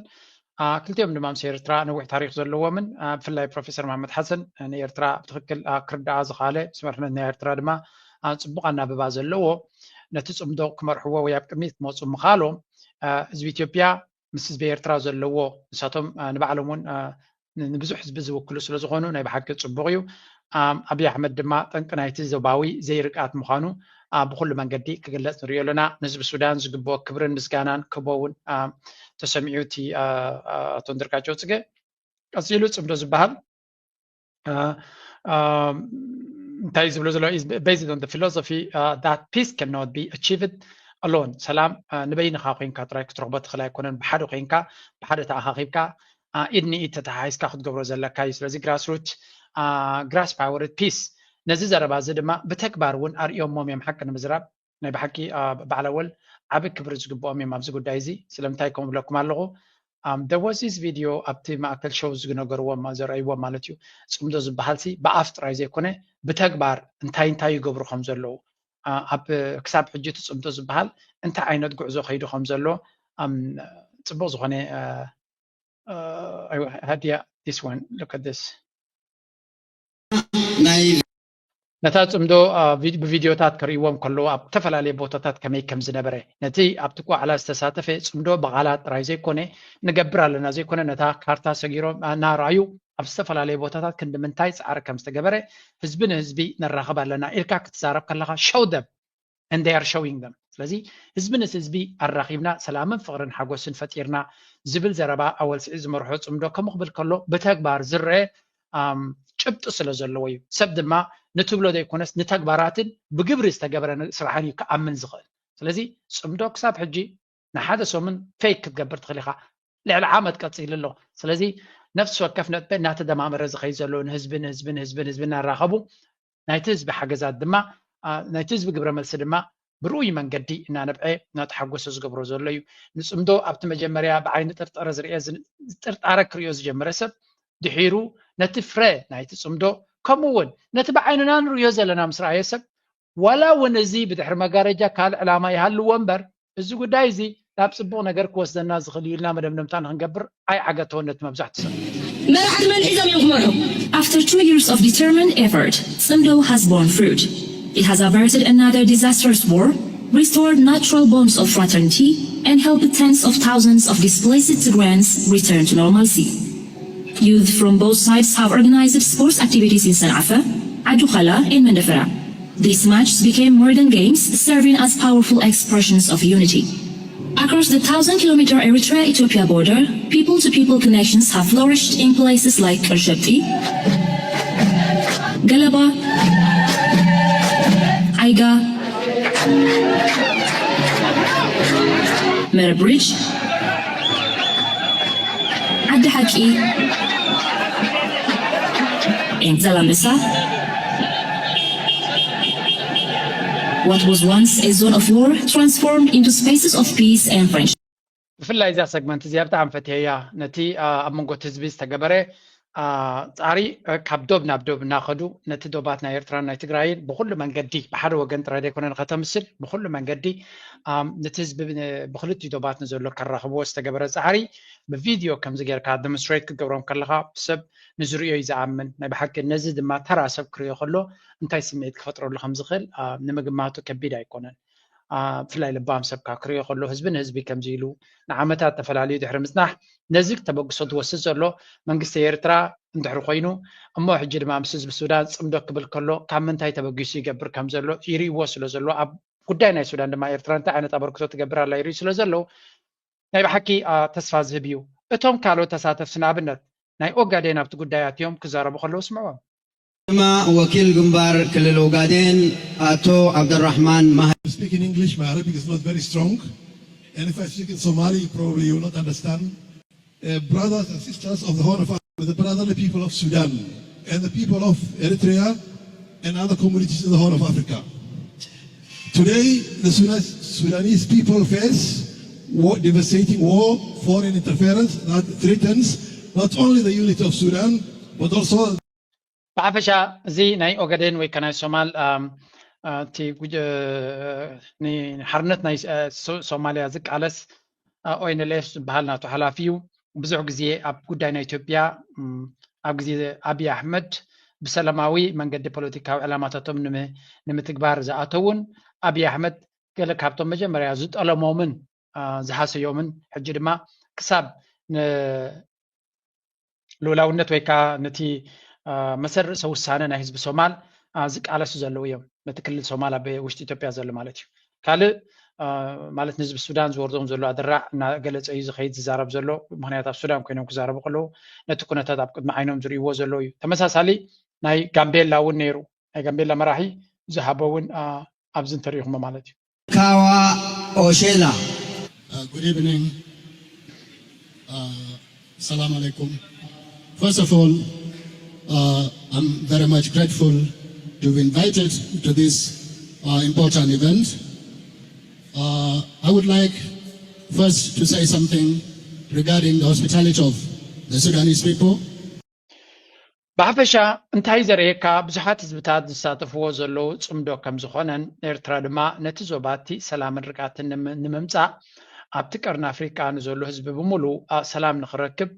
ክልቲኦም ድማ ምስ ኤርትራ ነዊሕ ታሪኽ ዘለዎምን፣ ብፍላይ ፕሮፌሰር መሓመድ ሓሰን ንኤርትራ ብትኽክል ክርድኣ ዝኸኣለ፣ ምስ መሪሕነት ናይ ኤርትራ ድማ ጽቡቕ ኣናብባ ዘለዎ፣ ነቲ ጽምዶ ክመርሕዎ ወይ ኣብ ቅድሚት ክመፁ ምኻሎም፣ ህዝቢ ኢትዮጵያ ምስ ህዝቢ ኤርትራ ዘለዎ፣ ንሳቶም ንባዕሎም እውን ንብዙሕ ህዝቢ ዝውክሉ ስለ ዝኾኑ ናይ ብሓቂ ጽቡቕ እዩ። ኣብይ ኣሕመድ ድማ ጠንቂ ናይቲ ዞባዊ ዘይርግኣት ምዃኑ ብኹሉ መንገዲ ክግለጽ ንሪኦ ኣለና። ንህዝቢ ሱዳን ዝግብኦ ክብርን ምስጋናን ክቦ እውን ተሰሚዑ እቲ ኣቶ ኣንደርጋቸው ጽገ። ቀጺሉ ጽምዶ ዝበሃል እንታይ ዝብሎ ዘሎ፣ based on the philosophy that peace cannot be achieved alone። ሰላም ንበይንኻ ኮይንካ ጥራይ ክትረኽቦ ትኽእል ኣይኮነን፣ ብሓደ ኮይንካ፣ ብሓደ ተኣኻኺብካ ኢድ ንኢድ ተተሓሒዝካ ክትገብሮ ዘለካ እዩ። ስለዚ ግራስሩት ግራስ ፓወርድ ፒስ፣ ነዚ ዘረባ እዚ ድማ ብተግባር እውን ኣርእዮሞም እዮም። ሓቂ ንምዝራብ ናይ ብሓቂ በዓል ኣወል ዓቢ ክብሪ ዝግብኦም እዮም ኣብዚ ጉዳይ እዚ። ስለምንታይ ከምኡ ብለኩም ኣለኹ? There was this video ኣብቲ ማእከል ሾው ዝነገርዎም ዘርእይዎም ማለት እዩ። ጽምዶ ዝበሃል ሲ ብኣፍ ጥራይ ዘይኮነ ብተግባር እንታይ እንታይ ይገብሩ ከም ዘለዉ፣ ኣብ ክሳብ ሕጂ እቲ ጽምዶ ዝበሃል እንታይ ዓይነት ጉዕዞ ከይዱ ከም ዘሎ ጽቡቕ ዝኾነ ሃዲያ this one, look at this። ናይ ነታ ጽምዶ ብቪድዮታት ክርእይዎም ከለዉ ኣብ ዝተፈላለየ ቦታታት ከመይ ከም ዝነበረ፣ ነቲ ኣብቲ ቋዕላ ዝተሳተፈ ጽምዶ ብቓላት ጥራይ ዘይኮነ ንገብር ኣለና ዘይኮነ ነታ ካርታ ሰጊሮም እናረኣዩ ኣብ ዝተፈላለየ ቦታታት ክንዲ ምንታይ ጻዕሪ ከም ዝተገበረ፣ ህዝቢ ንህዝቢ ነራኽብ ኣለና ኢልካ ክትዛረብ ከለኻ show them and they are showing them። ስለዚ ህዝቢ ምስ ህዝቢ ኣራኺብና ሰላምን ፍቕርን ሓጎስን ፈጢርና ዝብል ዘረባ ኣወል ስዒድ ዝመርሖ ጽምዶ ከምኡ ክብል ከሎ ብተግባር ዝረአ ጭብጢ ስለ ዘለዎ እዩ። ሰብ ድማ ንትብሎ ዘይኮነስ ንተግባራትን ብግብሪ ዝተገበረ ስራሕን እዩ ክኣምን ዝኽእል። ስለዚ ጽምዶ ክሳብ ሕጂ ንሓደ ሰሙን ፌክ ክትገብር ትኽእል ኢኻ። ልዕሊ ዓመት ቀጺሉ ኣሎ። ስለዚ ነፍሲ ወከፍ ነጥቢ እናተደማመረ ዝኸይድ ዘሎ ንህዝቢ ንህዝቢ ንህዝቢ ንህዝቢ እናራኸቡ ናይቲ ህዝቢ ሓገዛት ድማ ናይቲ ህዝቢ ግብረ መልሲ ድማ ብርኡይ መንገዲ እናነብዐ እናተሓጎሰ ዝገብሮ ዘሎ እዩ። ንጽምዶ ኣብቲ መጀመርያ ብዓይኒ ጥርጠረ ዝርአ ጥርጣረ ክርእዮ ዝጀመረ ሰብ ድሒሩ ነቲ ፍረ ናይቲ ጽምዶ ከምኡ እውን ነቲ ብዓይንና ንርእዮ ዘለና ምስ ረኣየ ሰብ ዋላ እውን እዚ ብድሕሪ መጋረጃ ካልእ ዕላማ ይሃልዎ እምበር፣ እዚ ጉዳይ እዚ ናብ ጽቡቕ ነገር ክወስደና ዝኽእል እዩ ኢልና መደምደምታ ንኽንገብር ኣይዓገተወን ነቲ መብዛሕትኡ ሰብ። መራሕቲ መን ሒዞም እዮም ክመርሑ? After two years of determined effort, Tsimdo has borne fruit. It has averted another disastrous war, restored natural bonds of fraternity, and helped tens of thousands of displaced Tigrayans return to normalcy. Youth from both sides have organized sports activities in San'afe, Adukhala, and Mandafera. These matches became modern games, serving as powerful expressions of unity. Across the thousand kilometer Eritrea-Ethiopia border, people-to-people connections have flourished in places like Kershepti, Galaba, Aiga, Mereb Ridge, Adahaki, and Zalamisa. What was once a zone of war transformed into spaces of peace and friendship. ብፍላይ እዛ ሰግመንት እዚኣ ብጣዕሚ ፈትየያ። ነቲ ኣብ መንጎ እቲ ህዝቢ ዝተገበረ ጻዕሪ ካብ ዶብ ናብ ዶብ እናኸዱ ነቲ ዶባት ናይ ኤርትራን ናይ ትግራይን ብኩሉ መንገዲ ብሓደ ወገን ጥራይ ዘይኮነ ንኸተምስል ብኩሉ መንገዲ ነቲ ህዝቢ ብክልቲኡ ዶባት ንዘሎ ከራኽብዎ ዝተገበረ ጻዕሪ ብቪድዮ ከምዚ ጌርካ ደሞንስትሬት ክገብሮም ከለኻ ሰብ ንዝርእዮ እዩ ዝኣምን። ናይ ብሓቂ ነዚ ድማ ተራ ሰብ ክርእዮ ከሎ እንታይ ስምዒት ክፈጥረሉ ከም ዝኽእል ንምግማቱ ከቢድ ኣይኮነን። ብፍላይ ልባም ሰብካ ክርእዮ ከሎ ህዝቢ ንህዝቢ ከምዚ ኢሉ ንዓመታት ተፈላልዩ ድሕሪ ምጽናሕ ነዚ ተበግሶ ዝወስድ ዘሎ መንግስቲ ኤርትራ እንድሕሪ ኮይኑ እሞ ሕጂ ድማ ምስ ህዝቢ ሱዳን ጽምዶ ክብል ከሎ ካብ ምንታይ ተበጊሱ ይገብር ከም ዘሎ ይርእይዎ ስለ ዘሎ ኣብ ጉዳይ ናይ ሱዳን ድማ ኤርትራ እንታይ ዓይነት ኣበርክቶ ትገብር ኣላ ይርእዩ ስለ ዘለዉ ናይ ብሓቂ ተስፋ ዝህብ እዩ። እቶም ካልኦት ተሳተፍቲ ንኣብነት ናይ ኦጋዴን ኣብቲ ጉዳይ ኣትዮም ክዛረቡ ከለዉ ስምዕዎም። ድማ ወኪል ግንባር ክልል ኦጋዴን ኣቶ ዓብደራሕማን ማህ Speak in English, my Arabic is not very strong. And if I speak in Somali, you probably you will not understand. Uh, brothers and sisters of the Horn of Africa, the brotherly people of Sudan and the people of Eritrea and other communities in the Horn of Africa. Today, the Sudan- Sudanese people face war, devastating war, foreign interference that threatens not only the unity of Sudan, but also ብሓፈሻ እዚ ናይ ኦጋዴን ወይ ከ ናይ ሶማል እቲ ንሓርነት ናይ ሶማልያ ዝቃለስ ኦኤንኤልኤፍ ዝበሃል ናቱ ሓላፊ እዩ። ብዙሕ ግዜ ኣብ ጉዳይ ናይ ኢትዮጵያ ኣብ ግዜ ኣብይ ኣሕመድ ብሰላማዊ መንገዲ ፖለቲካዊ ዕላማታቶም ንምትግባር ዝኣተውን ኣብይ ኣሕመድ ገለ ካብቶም መጀመርያ ዝጠለሞምን ዝሃሰዮምን ሕጂ ድማ ክሳብ ልኡላውነት ወይ ከዓ ነቲ መሰል ርእሰ ውሳነ ናይ ህዝቢ ሶማል ዝቃለሱ ዘለዉ እዮም። ነቲ ክልል ሶማል ኣብ ውሽጢ ኢትዮጵያ ዘሎ ማለት እዩ። ካልእ ማለት ንህዝቢ ሱዳን ዝወርዶም ዘሎ ኣደራዕ እናገለፀ እዩ ዝኸይድ ዝዛረብ ዘሎ። ምክንያት ኣብ ሱዳን ኮይኖም ክዛረቡ ከለዉ ነቲ ኩነታት ኣብ ቅድሚ ዓይኖም ዝርእይዎ ዘለዉ እዩ። ተመሳሳሊ ናይ ጋምቤላ እውን ነይሩ። ናይ ጋምቤላ መራሒ ዝሃቦ እውን ኣብዚ እንተሪኢኹሞ ማለት እዩ። Kawa Oshela. Uh, good evening. Uh, Salam alaikum. First of all, uh, I'm very much grateful to be invited to this uh, important event. Uh, I would like first to say something regarding the hospitality of the Sudanese people. ብሓፈሻ እንታይ ዘርእየካ ብዙሓት ህዝብታት ዝሳተፍዎ ዘለዉ ፅምዶ ከም ዝኾነን ኤርትራ ድማ ነቲ ዞባ እቲ ሰላምን ርግኣትን ንምምፃእ ኣብቲ ቀርኒ ኣፍሪቃ ንዘሎ ህዝቢ ብምሉእ ሰላም ንኽረክብ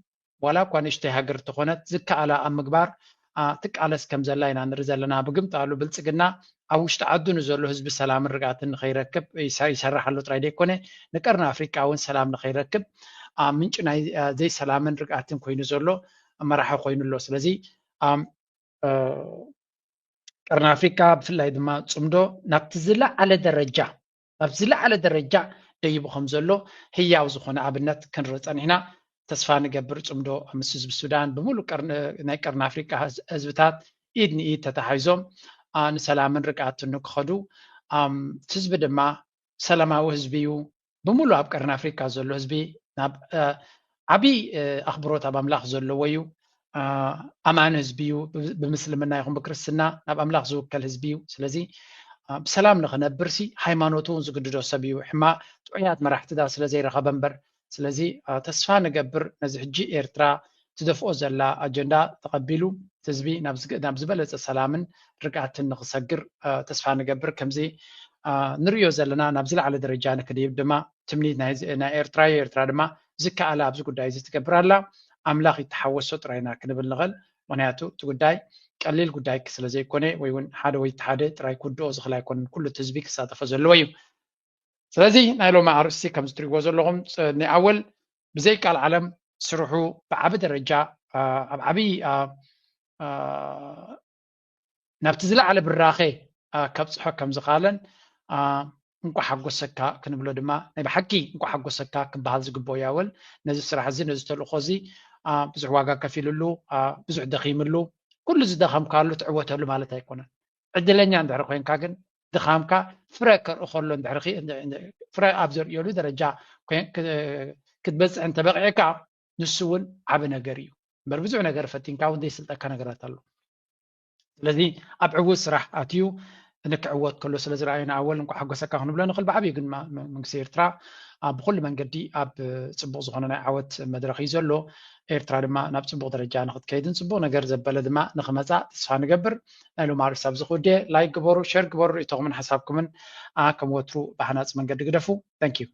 ዋላ እኳ ንእሽተይ ሃገር እንተኾነት ዝከኣላ ኣብ ምግባር ትቃለስ ከም ዘላ ኢና ንርኢ ዘለና። ብግምጣሉ ብልፅግና ኣብ ውሽጢ ዓዱ ንዘሎ ህዝቢ ሰላምን ርግኣትን ንኸይረክብ ይሰርሕ ኣሎ ጥራይ ዘይኮነ ንቀርኒ ኣፍሪቃ እውን ሰላም ንኸይረክብ ምንጪ ናይ ዘይሰላምን ርግኣትን ኮይኑ ዘሎ መራሒ ኮይኑ ኣሎ። ስለዚ ቀርኒ ኣፍሪቃ ብፍላይ ድማ ፅምዶ ናብቲ ዝለዓለ ደረጃ ናብ ዝለዓለ ደረጃ ደይቡ ከም ዘሎ ህያው ዝኾነ ኣብነት ክንርኢ ፀኒሕና። ተስፋ ንገብር ፅምዶ ምስ ህዝቢ ሱዳን ብምሉእ ናይ ቀርኒ ኣፍሪቃ ህዝብታት ኢድ ንኢድ ተተሓይዞም ንሰላምን ርግኣትን ንክኸዱ ህዝቢ ድማ ሰላማዊ ህዝቢ እዩ። ብምሉእ ኣብ ቀርኒ ኣፍሪካ ዘሎ ህዝቢ ናብ ዓብዪ ኣኽብሮት ኣብ ኣምላኽ ዘለዎ እዩ። ኣማኒ ህዝቢ እዩ። ብምስልምና ይኹን ብክርስትና ናብ ኣምላኽ ዝውከል ህዝቢ እዩ። ስለዚ ብሰላም ንኽነብር ሲ ሃይማኖቱ እውን ዝግድዶ ሰብ እዩ። ሕማ ጥዑያት መራሕቲ ዳ ስለ ዘይረኸበ እምበር። ስለዚ ተስፋ ንገብር ነዚ ሕጂ ኤርትራ ትደፍኦ ዘላ ኣጀንዳ ተቐቢሉ ህዝቢ ናብ ዝበለፀ ሰላምን ርግኣትን ንኽሰግር ተስፋ ንገብር። ከምዚ ንርእዮ ዘለና ናብ ዝለዓለ ደረጃ ንክድይብ ድማ ትምኒት ናይ ኤርትራ እዩ። ኤርትራ ድማ ዝከኣላ ኣብዚ ጉዳይ እዚ ትገብር ኣላ። ኣምላኽ ይተሓወሶ ጥራይና ክንብል ንኽእል። ምክንያቱ እቲ ጉዳይ ቀሊል ጉዳይ ስለ ዘይኮነ ወይ እውን ሓደ ወይ ሓደ ጥራይ ክውድኦ ዝኽእል ኣይኮነን። ኩሉ እቲ ህዝቢ ክሳተፎ ዘለዎ እዩ። ስለዚ ናይ ሎሚ ኣርእስቲ ከም እትሪእዎ ዘለኹም ንኣወል ብዘይ ቃል ዓለም ስርሑ ብዓቢ ደረጃ ኣብ ዓቢ ናብቲ ዝለዓለ ብራኸ ከብፅሖ ከም ዝኽኣለን እንኳዕ ሓጎሰካ ክንብሎ ድማ ናይ ብሓቂ እንኳዕ ሓጎሰካ ክበሃል ዝግብኦ እዩ ኣወል። ነዚ ስራሕ እዚ ነዚ ተልእኾ እዚ ብዙሕ ዋጋ ከፊሉሉ ብዙሕ ደኺምሉ ኩሉ ዝደኸምካሉ ትዕወተሉ ማለት ኣይኮነን። ዕድለኛ እንድሕር ኮይንካ ግን ድኻምካ ፍረ ከርኢ ከሎ እንድሕር ፍረ ኣብ ዘርእየሉ ደረጃ ክትበፅሕ እንተበቂዕካ ንሱ እውን ዓቢ ነገር እዩ። እምበር ብዙሕ ነገር ፈቲንካ እውን ዘይስልጠካ ነገራት ኣሎ። ስለዚ ኣብ ዕዉት ስራሕ ኣትዩ ንክዕወት ከሎ ስለ ዝረኣዩ ንኣወል እንኳዕ ሓጎሰካ ክንብሎ ንኽእል። ብዓብዩ ግን መንግስቲ ኤርትራ ብኩሉ መንገዲ ኣብ ፅቡቅ ዝኾነ ናይ ዓወት መድረኽ እዩ ዘሎ። ኤርትራ ድማ ናብ ፅቡቅ ደረጃ ንክትከይድን ፅቡቅ ነገር ዘበለ ድማ ንክመፃ ተስፋ ንገብር። ናይ ሎም ኣርእስቲ ኣብዚ ክውድየ። ላይክ ግበሩ፣ ሸር ግበሩ፣ ርእይቶኹምን ሓሳብኩምን ከም ወትሩ ብሃናፂ መንገዲ ግደፉ። Thank you።